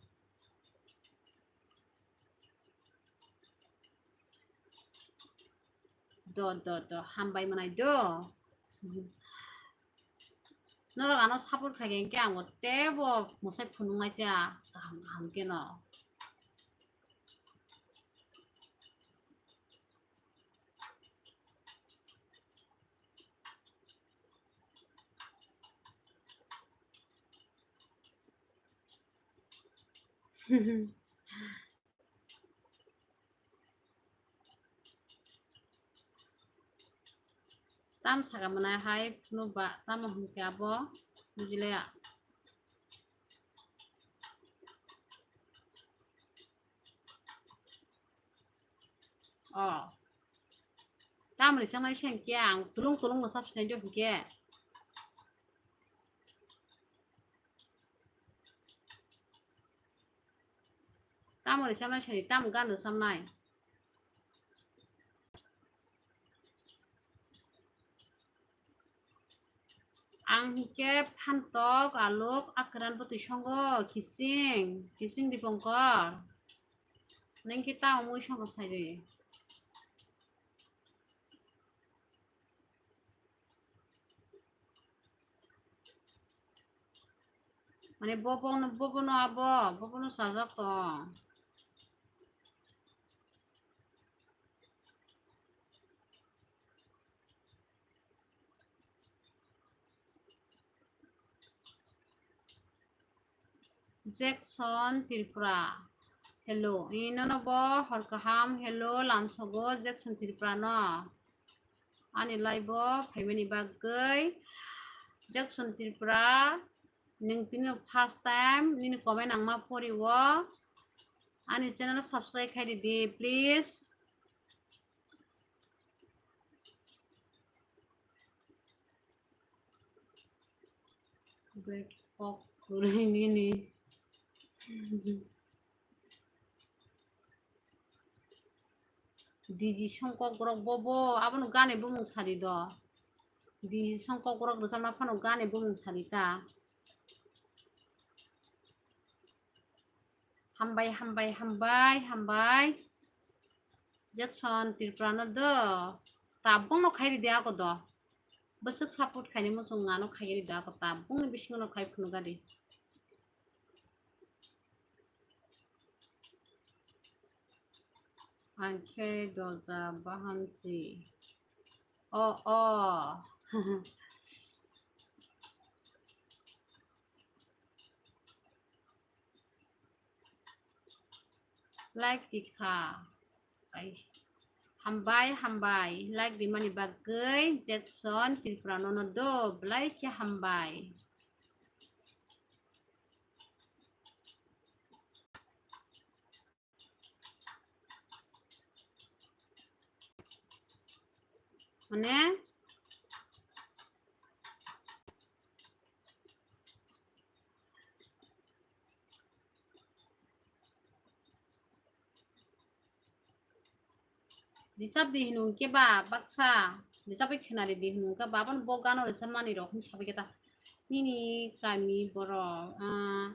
Do, do, do, hambai mwnai do. Norok ano support khai khe, hinkhe ang bo teibo mwsai phunuknai ta kaham kaham kheno. Tam saka mwnai hai phunu ba, tamo hwn khe abo bujilaya. O. Tamoni sanai seng khe ang tulung tulung no sab sinai do hwn khe. Tamoni samnai sani, tamo gano samnai. Ang hinkhe phantok, aluk, akran bwtwi songo, kising, kising Dipongkor. Nung khe tamo mui songo sai de. Mane bobono, bobono abo, bobono sajak tong. Jackson Tripura. Hello, ino no bo hor kaham, hello, lamsogo Jackson Tripura no. Ani live o phaimani bagwi Jackson Tripura, nwng tini first time nini comment ang ma pori o. Ani channel subscribe khai di, please. Kok kwrwi nini. Digi songkok rok bobo abono gani bumung sari do. Digi songkok rok rwchapna phano gani bumung sari ta. Hambai, hambai, hambai, hambai. Jackson Tripura no do. Tabung no khai ridi ako do. Bwswk support khaini muchung ano khai ridi ako tabung ni bisingo no khai phunuk gadi. Ang khe doja bahansi. O, o. Like di kha. Ai. Hambai, hambai. Like di mani bagwi Jackson Tripura nono do belai khe hambai. Mane? Richap di hinung ke ba baksa. Richap bai khenari di hinung ke ba, aboni bo gano richap mani rok hinwi sabai khe ta. Nini kami borok, ah,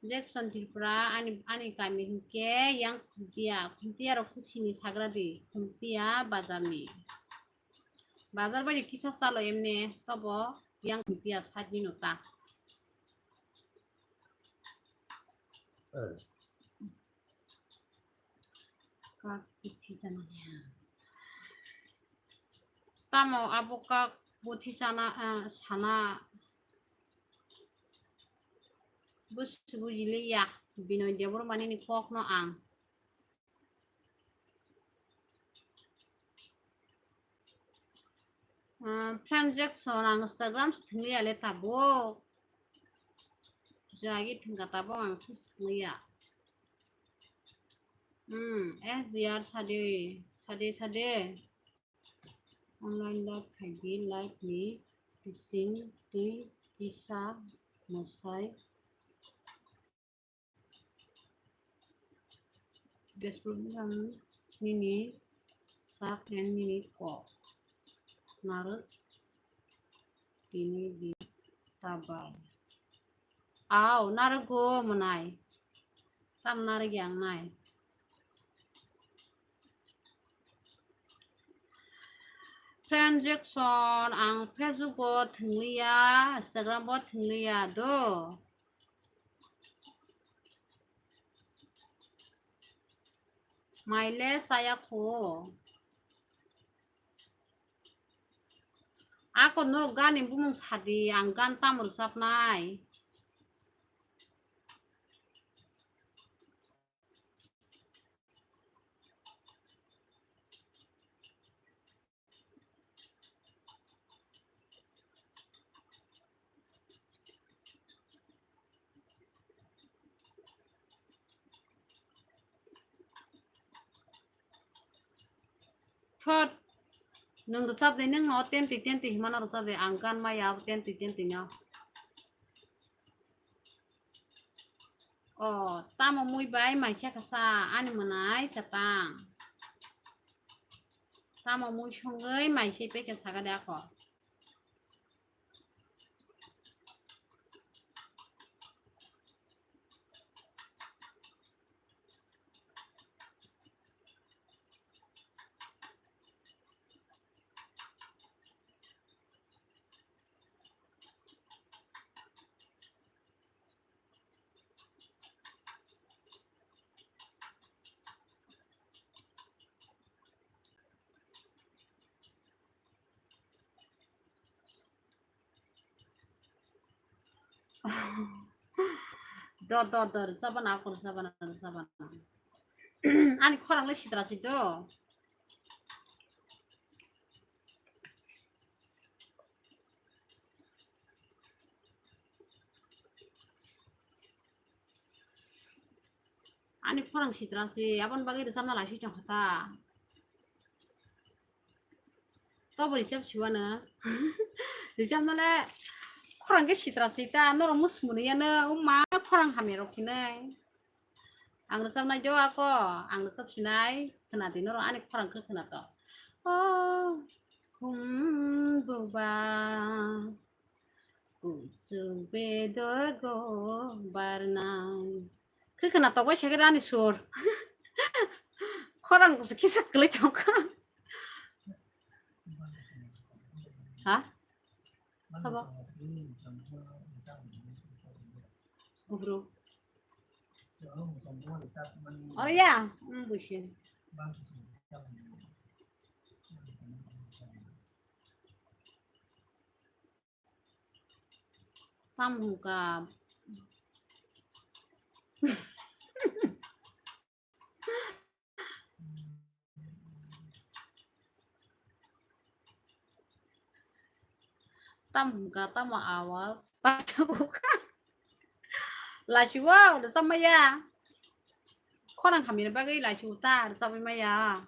Jackson Tripura, ani, ani kami hinkhe yang Khumtiya, Khumtiya rok se sini sagra di, Khumtiya bazar ni. Bazar bai kisa chalo emne, tobo yang Khumtiya side ni no ta. Kak buthi chana ya. Tamo abo kak buthi chana, ah, sana. Bus bujili ya, Binoy Debbarma nini kok no ang. Ah, friend Jackson, ang Instagram se thwngli ya le tabuk. Jagi thwngkha tabuk ang se thwngli ya. Hmm, S G R sade, sade, sade. Online live khaidi, live ni bising twi kisa mwsai. Description nini sak and nini kok narwk tini di tabal. Au, narwgo mwnai. Tam narwk yang nai. Friend Jackson, ang Facebook bo thwngliya, Instagram bo thwngliya do. Maile chaya kho. Ako norok gani bumung sadi, ang gan tam rwchapnai. Thot, nwng rwchap de, nwng no tenti tenti himano rwchap de, ang gan maya abo tenti tenti no. O, tamo mui bai mai khe kasa, ani mwnai chatang. Tamo mui songwi mai se pekhe saga de ako. Do, do, do, rwchapana, ako rwchapana, rwchapana. Ani khorang le sitra si do. Ani khorang sitra si, aboni bagwi rwchapna lai si tong kha ta. Tobo rwchap siwano. Rwchapnale khorang khe sitra si ta, norok musmuni yano, o ma khorang hamya rok hinwi. Ang rwchapnai do ako, ang rwchap sinai, khwnadi norok ani khorang khe khwnato. O khum buba, kuchuk bedogo barnai. Khe khwnatok bai se khe ani sur. Khorang se kisa kwlwi tongkha. Ha? Sabo? Gubru. Oro ya? Hmm, buisin. Tam hwnkha. Tam hwnkha, tamo awas. Lachiwo, rwchapmaya. Khorang hamyani bagwi lachiwo ta, rwchapmaya.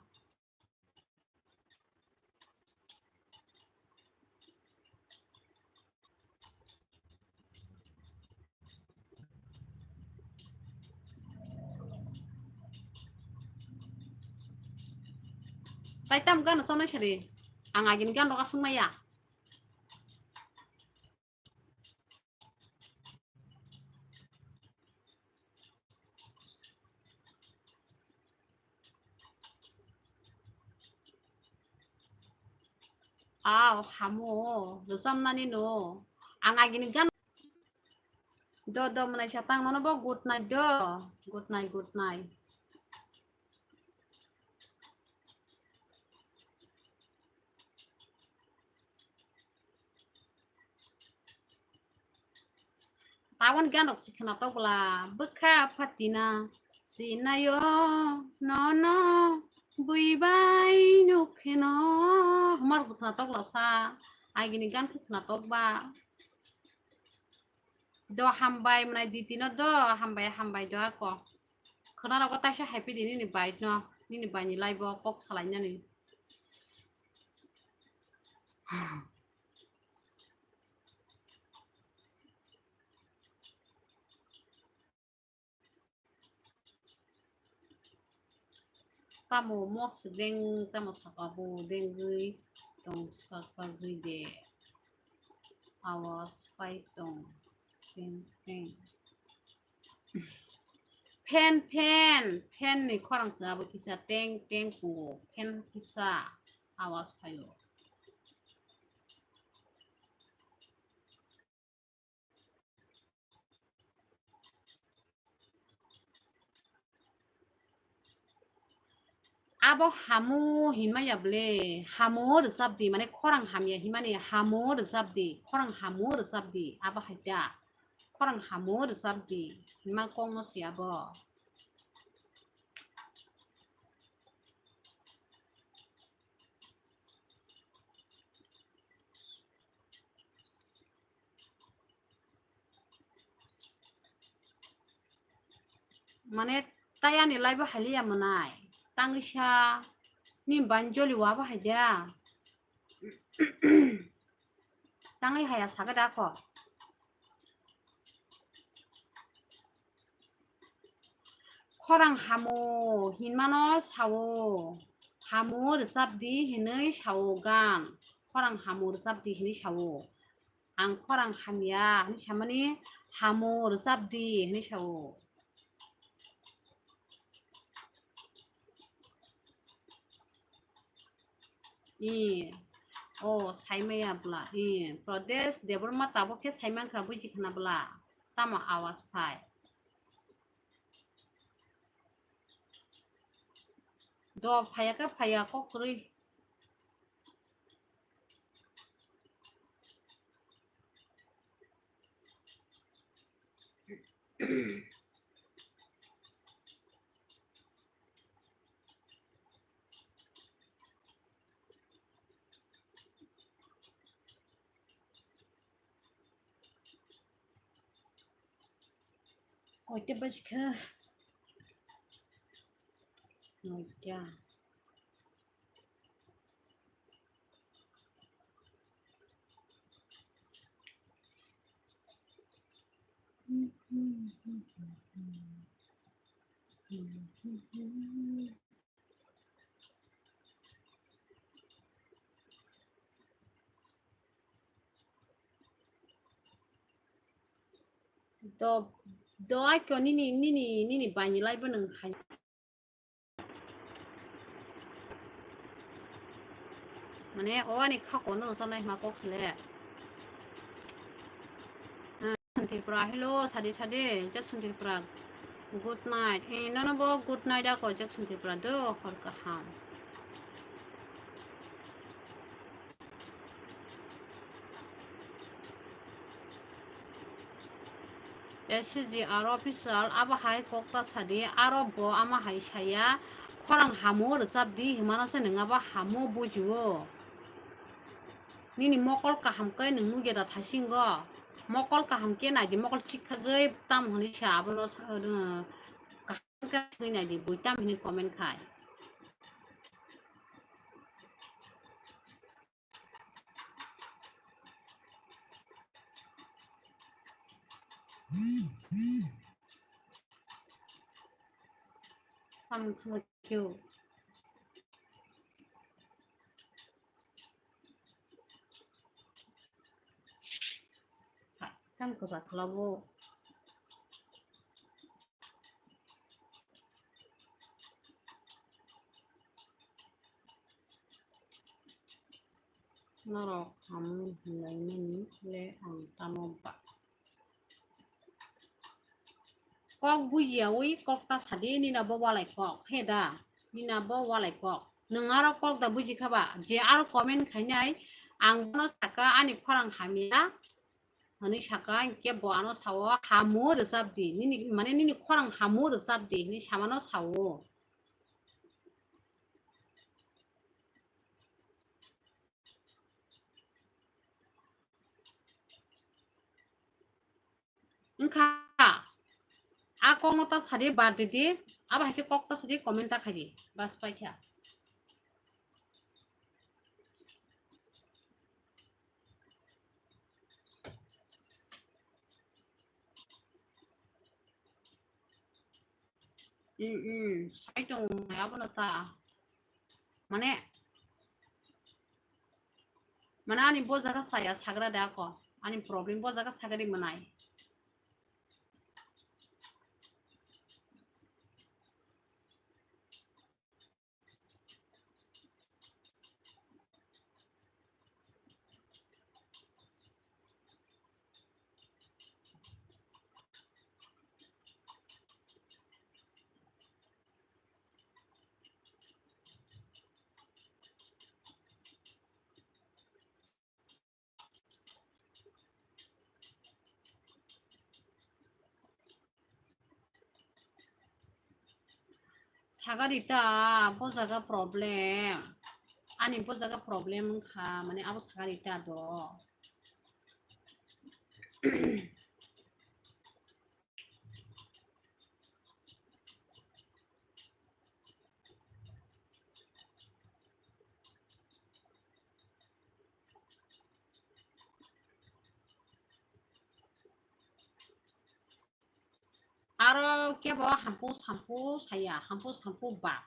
Tai tam gano chonai sari. Ang agini gan rok aswk maya. Aw, hamo, rwchapnani no. Ang agini gan do, do, mwnai sa tang nono bo good night do. Good night, good night. Tabon gan rok si khwnatok bwla, bwkha phatina sinayo nono bui bai nuk kheno. Homa rok si khwnatok bwla sa, agini gan khe khwnatok ba. Do hambai mwnai diti no do, hambai, hambai do ako. Khwna rogo taisa happy di nini bai no, nini bai ni live o kok salai nani. Tamo mosdeng, tamo saka bo dengwi tong, saka gwi de. Awas pai tong. Teng, teng. Fan, fan, fan ni khorang se abo kisa teng, teng pungo. Fan kisa awas paio. Abo hamo hinmaya ble, hamo rwchapdi, mane khorang hamya hinmani hamo rwchapdi, khorang hamo rwchapdi, abo hai da, khorang hamo rwchapdi, hinma kok no si abo. Mane tayani live o haliya mwnai. Tangwi sa ni banjoli wa bo haida. Tangwi haya saga da kho. Khorang hamo hinmano sao. Hamo rwchapdi hinwi sao gan. Khorang hamo rwchapdi hinwi sao. Ang khorang hamya hinwi samani hamo rwchapdi hinwi sao. I, o, saimaya bwla. I, Pradesh Debbarma tabuk khe saimankha buji khna bwla. Tamo awas phai. Do phaya khe phaya kok kwrwi. Koita bajikha? Noita. Do, do ai kyo nini, nini, nini bani lai bo nung hai. Mane o ani kha kono no sanai ma kok sile. Jackson Tripura, hello, sadi sadi, Jackson Tripura. Good night. Eh, nono bo good night ako Jackson Tripura do, hor kaham. S G R official, abo hai kok ta sadi, aro bo ama hai saya, khorang hamo rwchap di, himano se nwng abo hamo bujio. Nini mokol kaham khe nwng nugya da thaisingo. Mokol kaham khe nai di, mokol thik thagwi tam hwnwi sa abono sa, uh, kaham khe thagwi nai di, bui tam hwnwi comment khai. Samung thangwi khe. Tang kwchak khlabo. Norok hamwi hinlaimani le ang tamo ba. Kok bujiyawi kok ta sadi, nina bo walai kok, he da, nina bo walai kok. Nwng aro kok da buji kha ba, je aro comment khainai, ang bono saka ani khorang hamya, hwnwi saka, hinkhe bo ano sao, hamo rwchap di, nini, mane nini khorang hamo rwchap di, hwnwi samano sao. Wngkha. A kokno ta sadi bar di di. Abo hai khe kok ta sadi comment ta khai di. Bas paikha. Mm, mm. Sai tongo abono ta. Mane, mane ani bo jaga saya sagra de ako. Ani problem bo jaga sagari manai. Sagari ta bo jaga problem. Ani bo jaga problem wngkha, mane abo sagari ta do. Aro kebo hampu sampu saya, hampu sampu ba.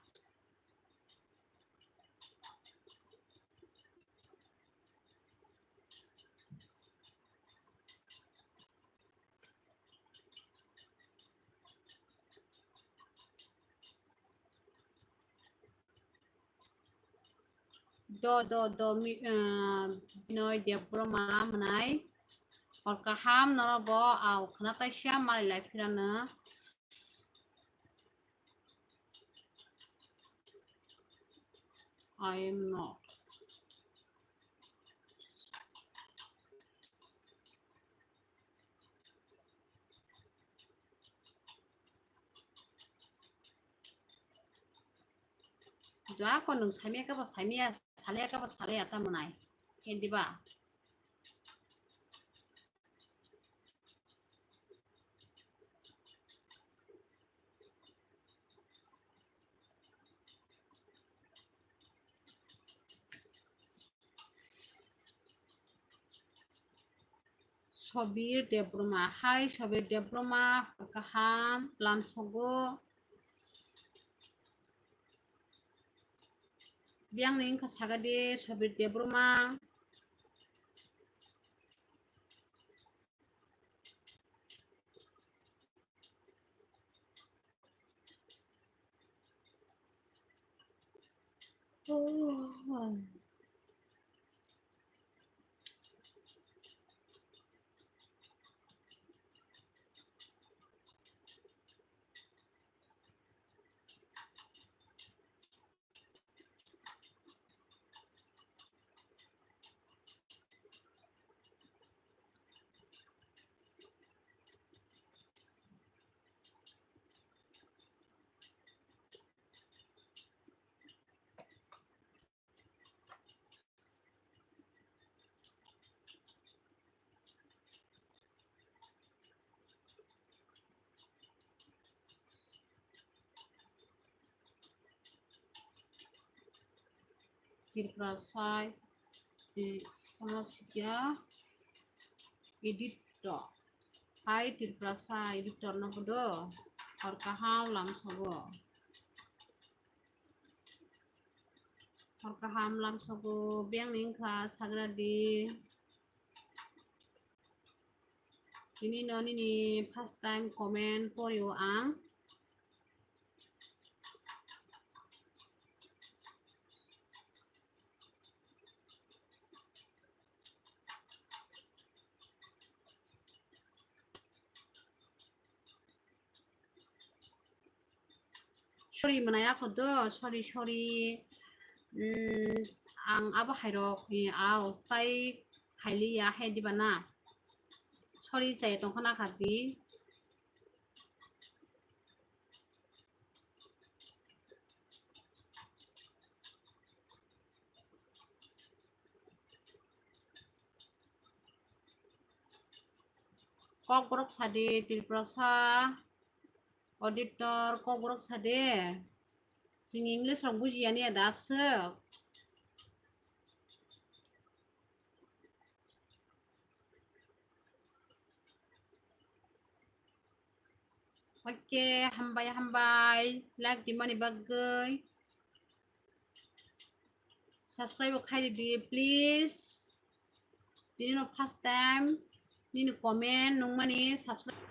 Do, do, do, mi-, ah, Binoy Debbarma mwnai. Hor kaham norok bo, ah, khwna taisa mari lai phirano. I am not. Jua ko nwng saimya khe bo saimya, salya khe bo salya ta mwnai. Khe diba? Sobir Debbarma. Hai Sobir Debbarma, hor kaham lamsogo. Biyangni wngkha sagadi Sobir Debbarma. Tiprasa, eh, sama sikya editor. Hai Tiprasa editor no bodo. Hor kaham lamsogo. Hor kaham lamsogo, biyangni wngkha sagradi. Tini no nini first time comment porio ang. Sorry, mwnai ako do, sorry, sorry. Mm, ang abo hairok, eh, ao, tai khailiya, hai diba na? Sorry, chai tongkha na kha di. Kokborok sadi, Tiprasa auditor, kokborok sadi. Chini English rok bujiya ni da aswk. Oke, hambai, hambai. Like di mani bagwi. Subscribe bo khai di, please. Tini no first time. Nini comment nung mani subscribe.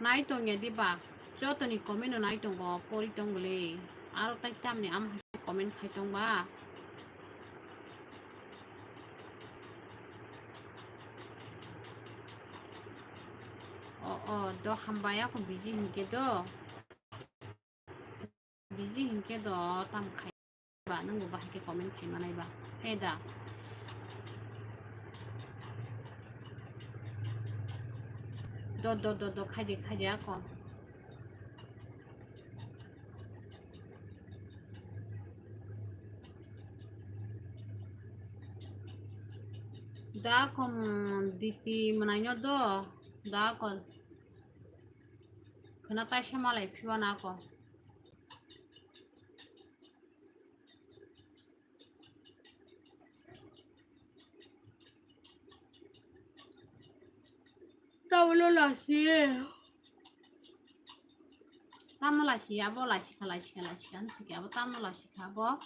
Nai tongya diba? Jotoni comment no nai tongo, pori tongole. Aro tai tamni ama hai comment khai tongba? O, o, do hambai ako busy hinkhe do. Busy hinkhe do tam khai ba, nwng bo bahai khe comment khai manai ba. He da. Do, do, do, do, khai di, khai di ako. Da kom diti mwnai no do, da ko. Khwna taisa malai phiba na ako. Tablo lasi. Tamo lasi abo, lasi kha, lasi kha, lasi kha, lasi kha, abo tamo lasi kha abo.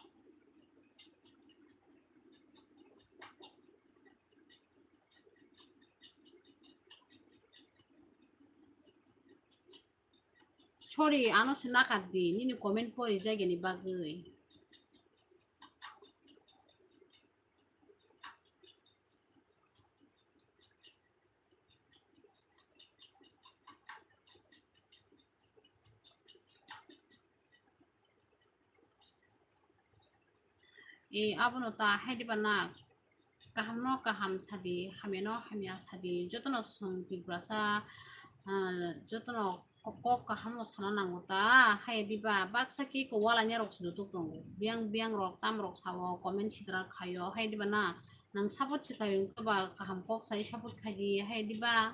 Sorry, ano se nakar di, nini comment pori jagani bagwi. E, abono ta hai diba na, kaham no kaham sadi, hamya no hamya sadi, jotono chwng Tiprasa, ah, jotono kok kaham no sana nango ta, hai diba, baksa ki ko wala nya rok sino tuk tongo. Biang biang rok tam rok sao, comment sidra khayo, hai diba na, nang support si khayo, ba kaham kok sai support khai di, hai diba.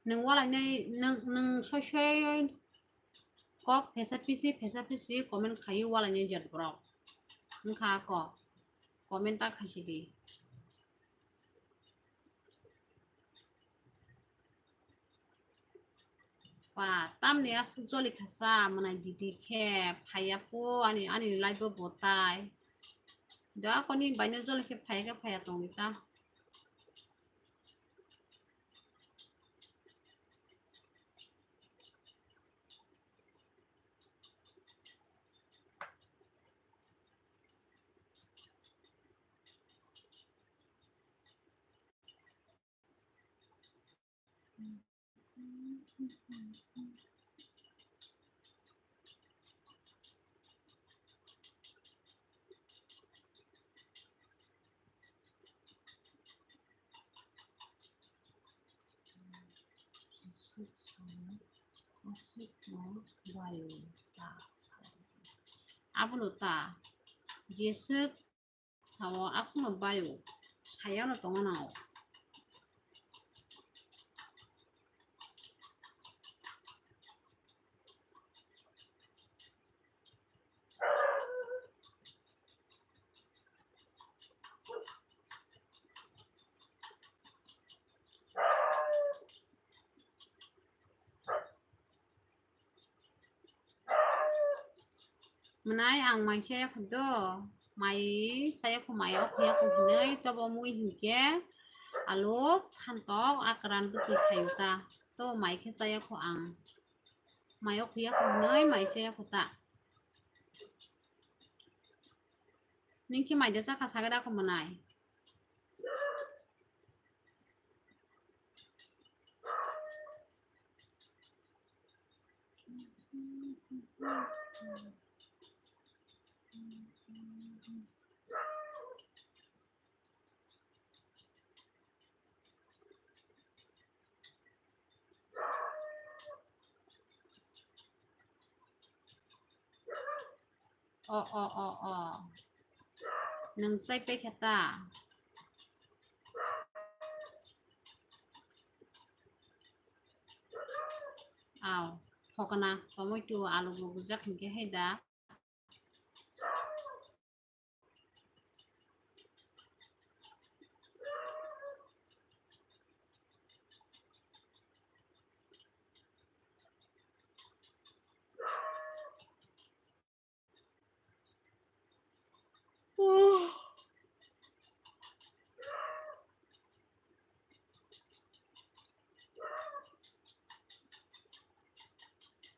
Nwng walai nai, nwng, nwng soi soi kok phesa phisi, phesa phisi comment khaio walai nai jat borok. Wngkha kok comment ta khaisidi. Pa, tamni aswk joli khasa, mwnai didi khe phaiya po ani, ani live bo botai. Da koni baino joli khe phaiya khe phaiya tongwi ta. Abono ta jeswk sao aswkno baio, sayano tongna nango. Mwnai ang mai chaya kho do, mai chaya kho, mai o khuya kho hinwi tobo mui hinkhe alu thantok akran bwtwi khayo ta, to mai khe chaya kho ang, mai o khuya kho hinwi mai chaya kho ta. Ningkhe mai de chakha sagada kho mwnai. O, o, o, o. Nwng chai pai khe ta? Aw, thokna, tomato, alu bo gujak hinkhe hai da.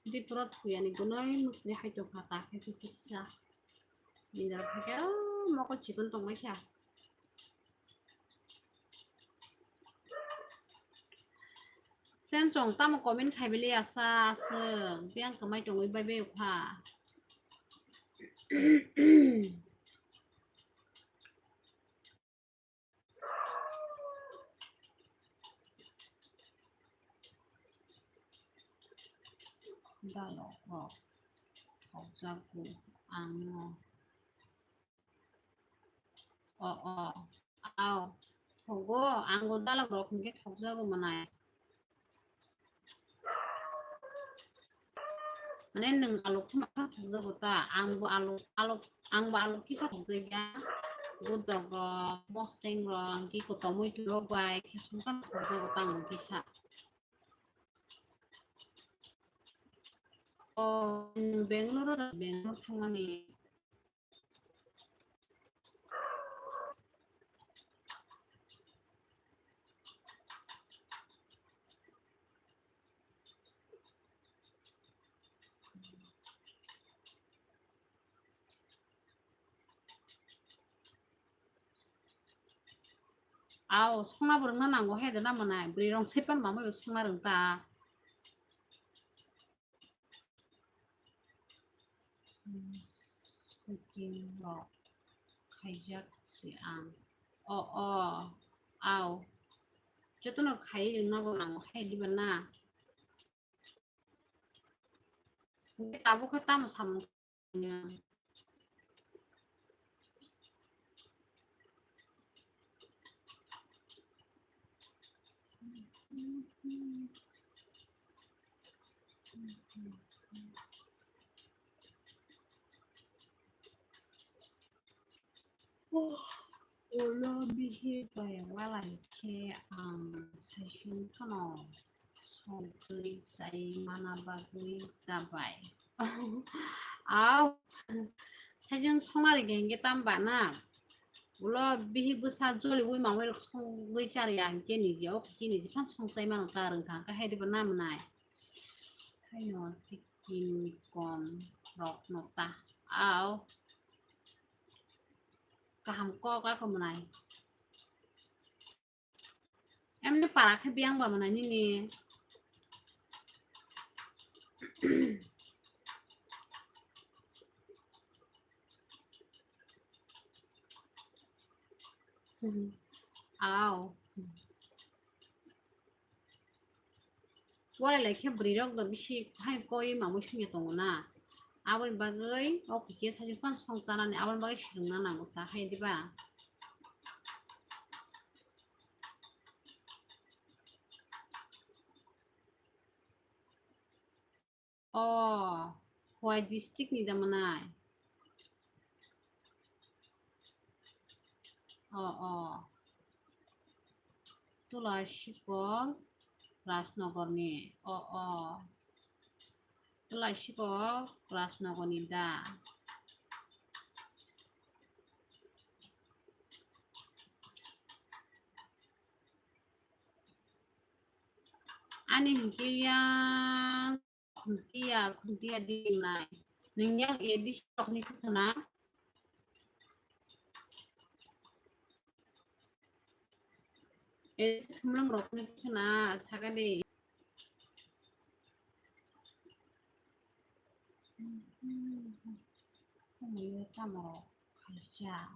Di pura thuyani gunoi mukni hai tongkha ta khe kisa kisa. Nidar khe, oh, mokol chikon tongbai kha. Friend chong tamo comment khai bili asa aswk, biang kwmai tongwi bai bai kha. Dalok rok khokjago ang no. O, o, aw, thogo, ang bo dalok rok hinkhe khokjago mwnai. Mane nwng alok thuma kha khokjago ta, ang bo alok, alok, ang bo alok kisa khokjakya. Budok rok, mosteng rok, hinkhe kotomwi rok bai khe songkha khokjago ta ang bo kisa. O, nwng Bangalore, Bangalore thangmani. Aw, songna bo rwngna nango hai da na mwnai. Bwrwi rong se pan mamai bo songna rwng ta. Sitting rok khaijak si ang. O, o, au. Jotono khai rwna bo nango, hai diba na? Tabuk khe tamo samung. Ulo bihik bai walai khe ang saichung phano songtwi chai mana bagwi dabai. Au, saichung songnari hwnkhe tamo ba na? Ulo bihik bwsa joliui manwi rok songwi chariya hwnkhe niji o khe niji phano songchai mano ta rwngkha hwnkhe hai diba na mwnai? Haino sitting kom rok no ta. Au. Kaham kok ako mwnai. Emni para khe biyang ba mwnai nini. Au. Walai lai khe bwrwi rok do bisi hai koi mamui songya tongo na. Aboni bagwi o khe saichung phano song chanani aboni bagwi swrwngna nango ta hai diba? O, Khowai district ni da mwnai? O, o. Tulai sikol Rajnagar ni. O, o. Tulai sikol Rajnagar ni da. Ani hwnkhe yang khuntiya, khuntiya di nai. Nwng yang A D C rokni khe khna? A D C thumlwng rokni khe khna, saka de. Tamo rok khaisa.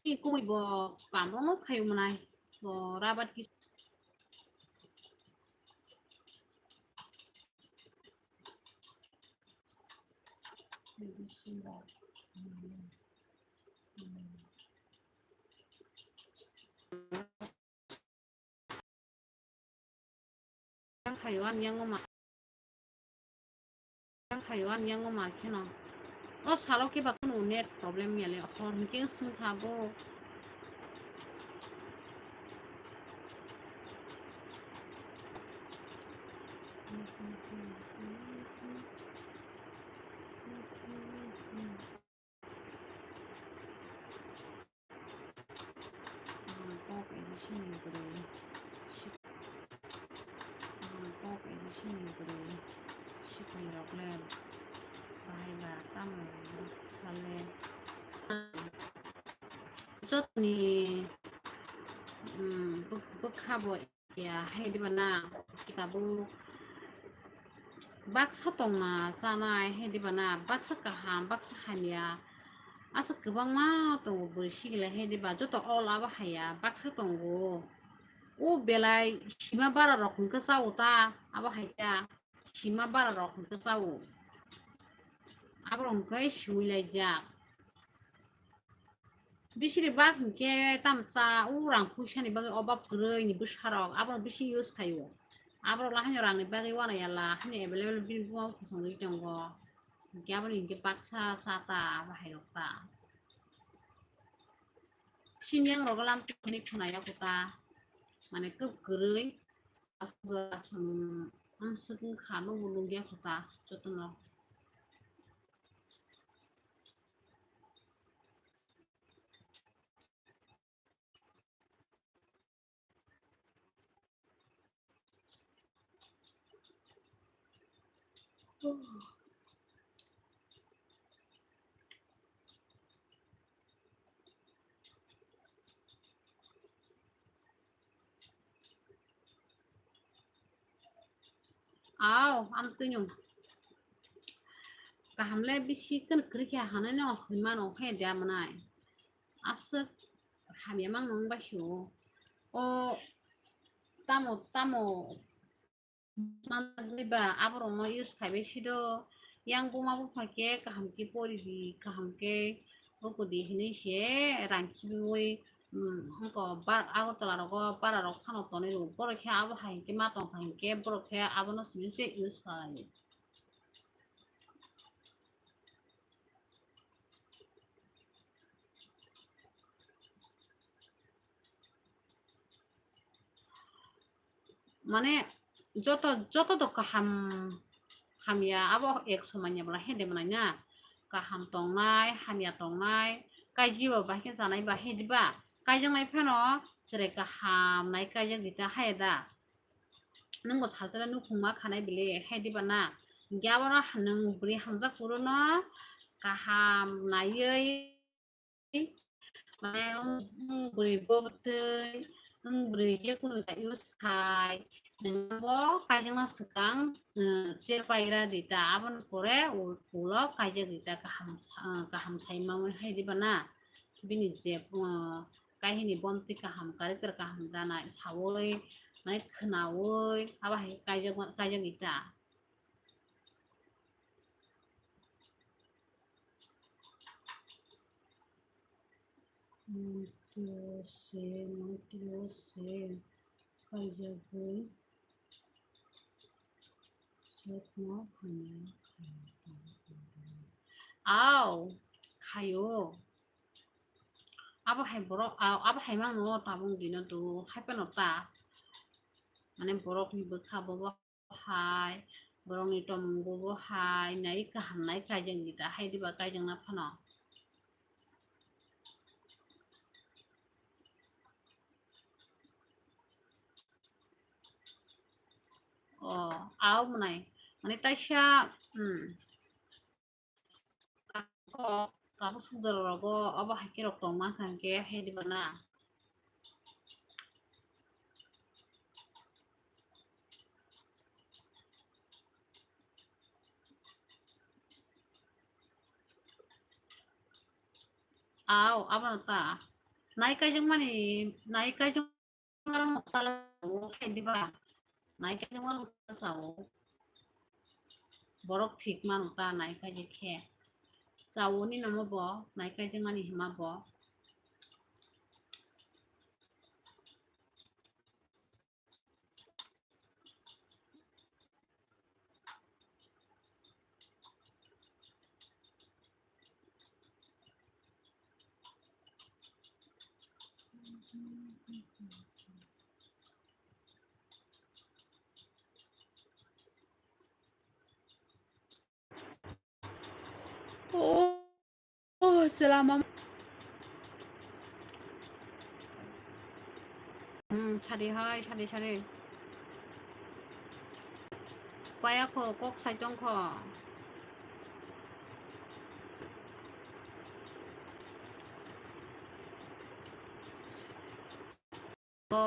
Ni kumui bo kam rok no khayo mwnai. Bo rabat ki Yang khayo ani yango ma. Yang khayo ani yango ma kheno. O salo khe ba kheno net problem ya le, hor hwnkhe swng kha bo. Ang kok edison ni kwrwi. Ang kok edison ni kwrwi. Sipai rok le bahai ba tamo sale. Jotoni, mm, bwkha bo. Ya, hai diba na, tabuk baksa tongma chanai, hai diba na, baksa kaham, baksa hamya, asa kwbangma tongo bwrwi sigila, hai diba, joto all abo haiya, baksa tongo. O belai sima bara rok hwnkhe chao ta, abo hai ta, sima bara rok hwnkhe chao. Abo rok hwnkhe sui laijak. Bisiri bak hwnkhe tamo cha, o rang puisa ni bagwi obab kwrwi ni bwsa rok abono bisi use khaio. Aborok le haino rang ni bagwi uanai ya la, haino available bini buma o khosong ri tongo. Hwnkhe aboni hwnkhe baksa cha ta, bahai rok ta. Sini yang rok lam twi khwnai khwnai ya kho ta, mane kwb kwrwi. Aswk wngkha, nungbo nungya kho ta jotono. Aw, ang twi nung. Kaham le bisi kwrwi khe hanai no hwnmano khe dia mwnai. Aswk hamya mang nung bai sio. O tamo tamo manjak bai ba aborokno use khai bai sido. Yang buma bupha khe kaham khe pori di, kaham khe buku di hinui se rang khibiui, um, wngkha ba-, Agartala rogo bara rok phano tonwi rwo. Borok khe abo hai khe ma tong kha hinkhe borok khe abono simi se use khlai. Mane joto, joto do kaham hamya abo ek somanya bwla hede mwnai na. Kaham tongnai, hamya tongnai, kaiji bo bahai khe chanai bahai diba? Kaijaknai phano chwrai kaham nai kaijak di ta hai da. Nwng bo salsala nukhung ma khanai bile hai diba na? Hinkhe abono nwng bwrwi hamjak phuru no kaham naiwi, mane, wng, wng bwrwi bo twi, wng bwrwi je kunu ta use khai, nwng bo kaijakna swkang, uh, cher paira di ta, aboni pore u-, ulo kaijak di ta kaham, uh, kaham sai ma hai diba na? Bini je, uh, kaihini bomtwi kaham, character kaham jana saui, mane khwnaui, abo hai kaijak, kaijak di ta. Moityo se, moityo se, kaijagwi sotno hamya khaio. Aw, khaio. Abo hai borok, a-, abo hai mangno tabung dino do, hai phano ta. Mane borokni bwkha bobo hai, borokni tomung bobo hai, nai kaham nai kaijak di ta, hai diba kaijakna phano. O, aw mwnai, mane taisa, hmm. Tabuk sujaro rogo obo hai khe rok tongma kha hinkhe hai diba na? Aw, abono ta. Nai kaijakmani, nai kaijak Aro mosala o hai diba? Nai khe jengma sao. Borok thik mano ta nai khe je khe. Sao ni namo bo, nai khe jengmani hima bo. Oh, oh, selama. Hmm, sadi hai, sadi, sadi. Paya kho, kok sai tong kho. Bo.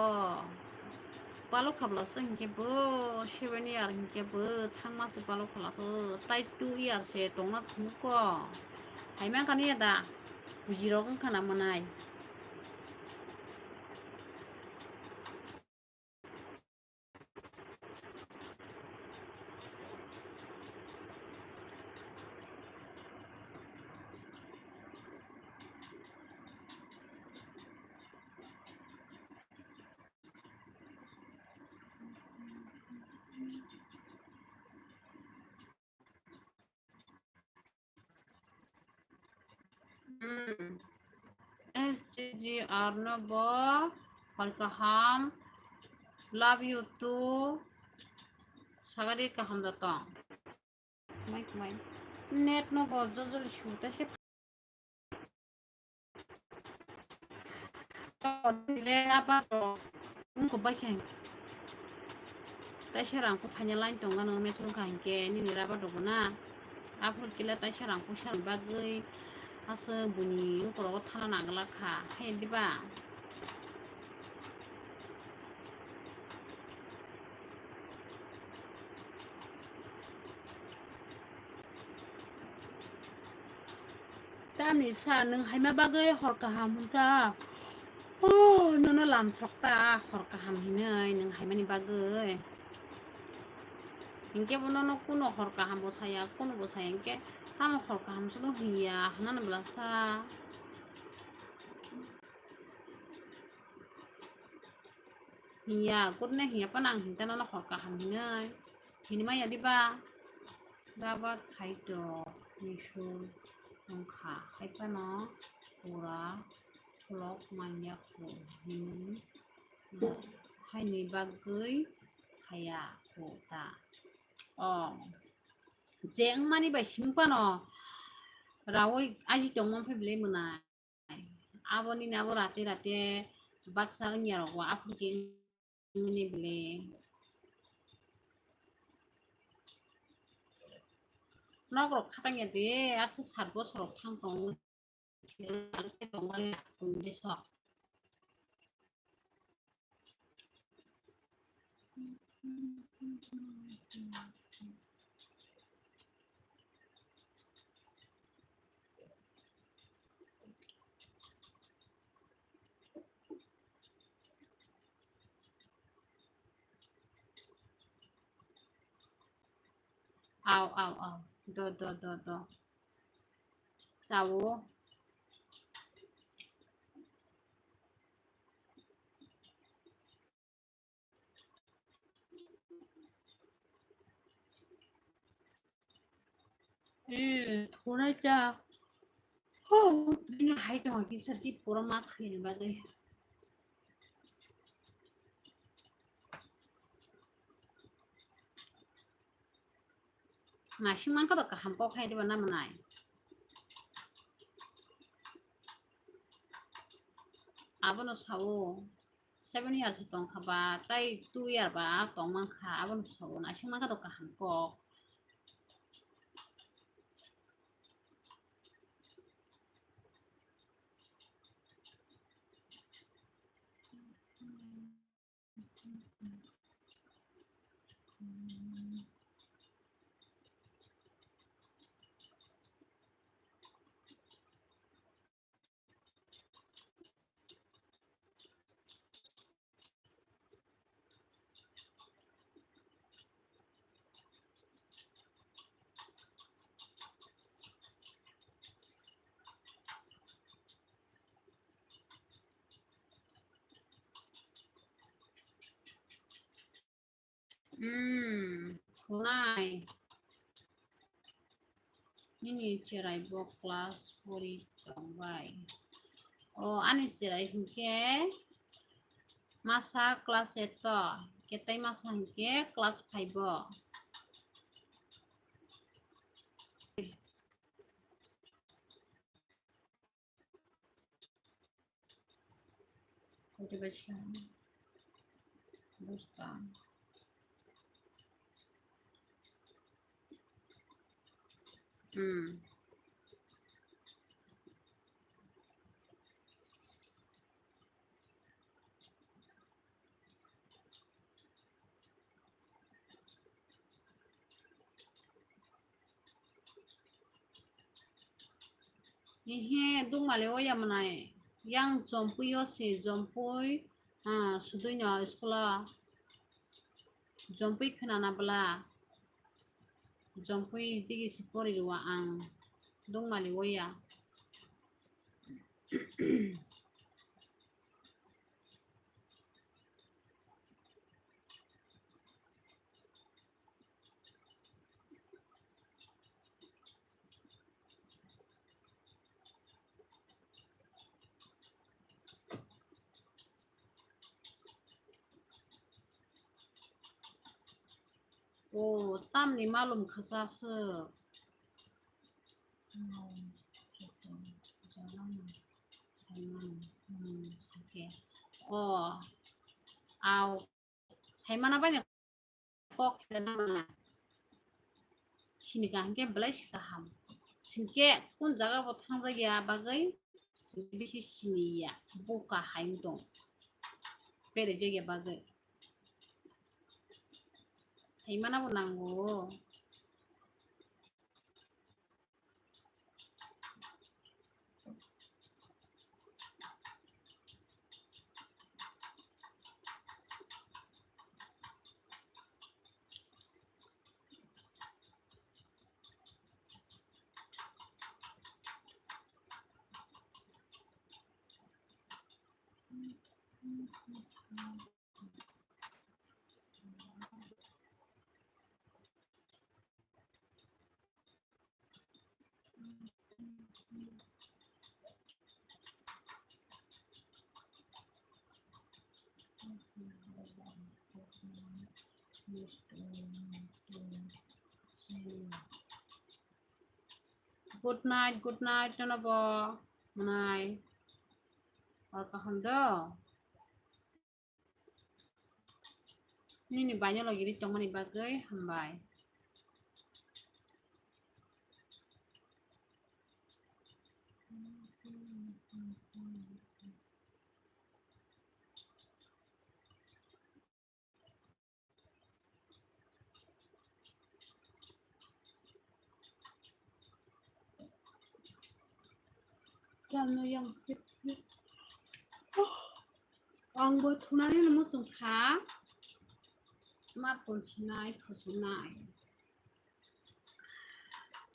Palo khabla se hinkhe bo, seven year hinkhe bo, thangma se palo khala kho, tai two year se tongna thung kho. Hai man kani da, buji rok wngkha na mwnai. Hmm. S G G R no bo hoi kaham. Love you too. Sagadi kaham da tong. Mai, mai. Net no bo jojol shuta se. Rubber rok wngkha bai khe. Taisa rang khe phaina line tongo, nang mesong kha hinkhe nini rubber rok bo na. Aphuru kila taisa rang khe sal bagwi aswk buini ukologo thana nangla kha, hai diba? Tamni sa nwng haima bagwi hor kaham hwn ta? Oh, nono lamsok ta hor kaham hinwi nwng haimani bagwi. Hinkhe bo nono kuno hor kaham bo saya, kuno bo saya, hinkhe tamo hor kaham se hiya hwnna bwlasa. Hiya, kutne hiya phano ang hinta nono hor kaham hinwi. Hinmaya diba? Rubber khai to misul wngkha, hai phano pura khulok manya khu hinwi haini bagwi haya khu ta. O, je wngmani bai simi phano rawi aji tongma phai belai mwnai. Aboni abo rate rate baksa wngya rok bo aphuru khe wngmani bile. Nok rok khatang ya de, aswk sat bosor rok thang tongo. Au, au, au. Do, do, do, do. Sao. Eh, thunai cha. Oh, bini hai tong kisa di pura ma khaini bagwi. Naising mankha ba kaham kok hai diba na mwnai. Abono sao seven years tongkha ba, tai two year ba tong mankha, abono sao naising mankha to kaham kok. Hmm, khwnai. Nini cherai bo class four tongbai. O, ani cherai hinkhe masa class eight to, ketai masa hinkhe class five o. Koita baji kha? Dosta. Hmm. Ehe, dungmali o ya mwnai. Yang Jompui o se, Jompui, ah, sudui no school o. Jompui khwnana bwla. Jompui digi se pori rw ang. Dungmali o ya. O, tamni malum khasa swk. O, au. Saimana bai kok khe na mana. Sini kaham khe belai se kaham. Singkhe kun jaga bo thangjak ya bagwi sini bisi sini ya. Buka hai wng tong. Bere jagya bagwi. Saimana bo nango. Good night, good night, nono bo mwnai. Hor kaham do. Nini baino logi ri tongmani bagwi hambai. Ang bo thunani no muchung kha. Ma pon sinai, kho sinai.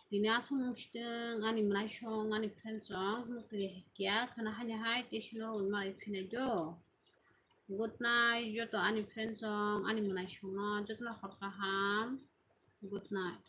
Tini aswk wng sitwng ani mwnaisong, ani friendsong, muktwi hai kya khana haini hai tei sino rwngmani phinai do. Good night, joto ani friendsong, ani mwnaisongno jotono hor kaham. Good night.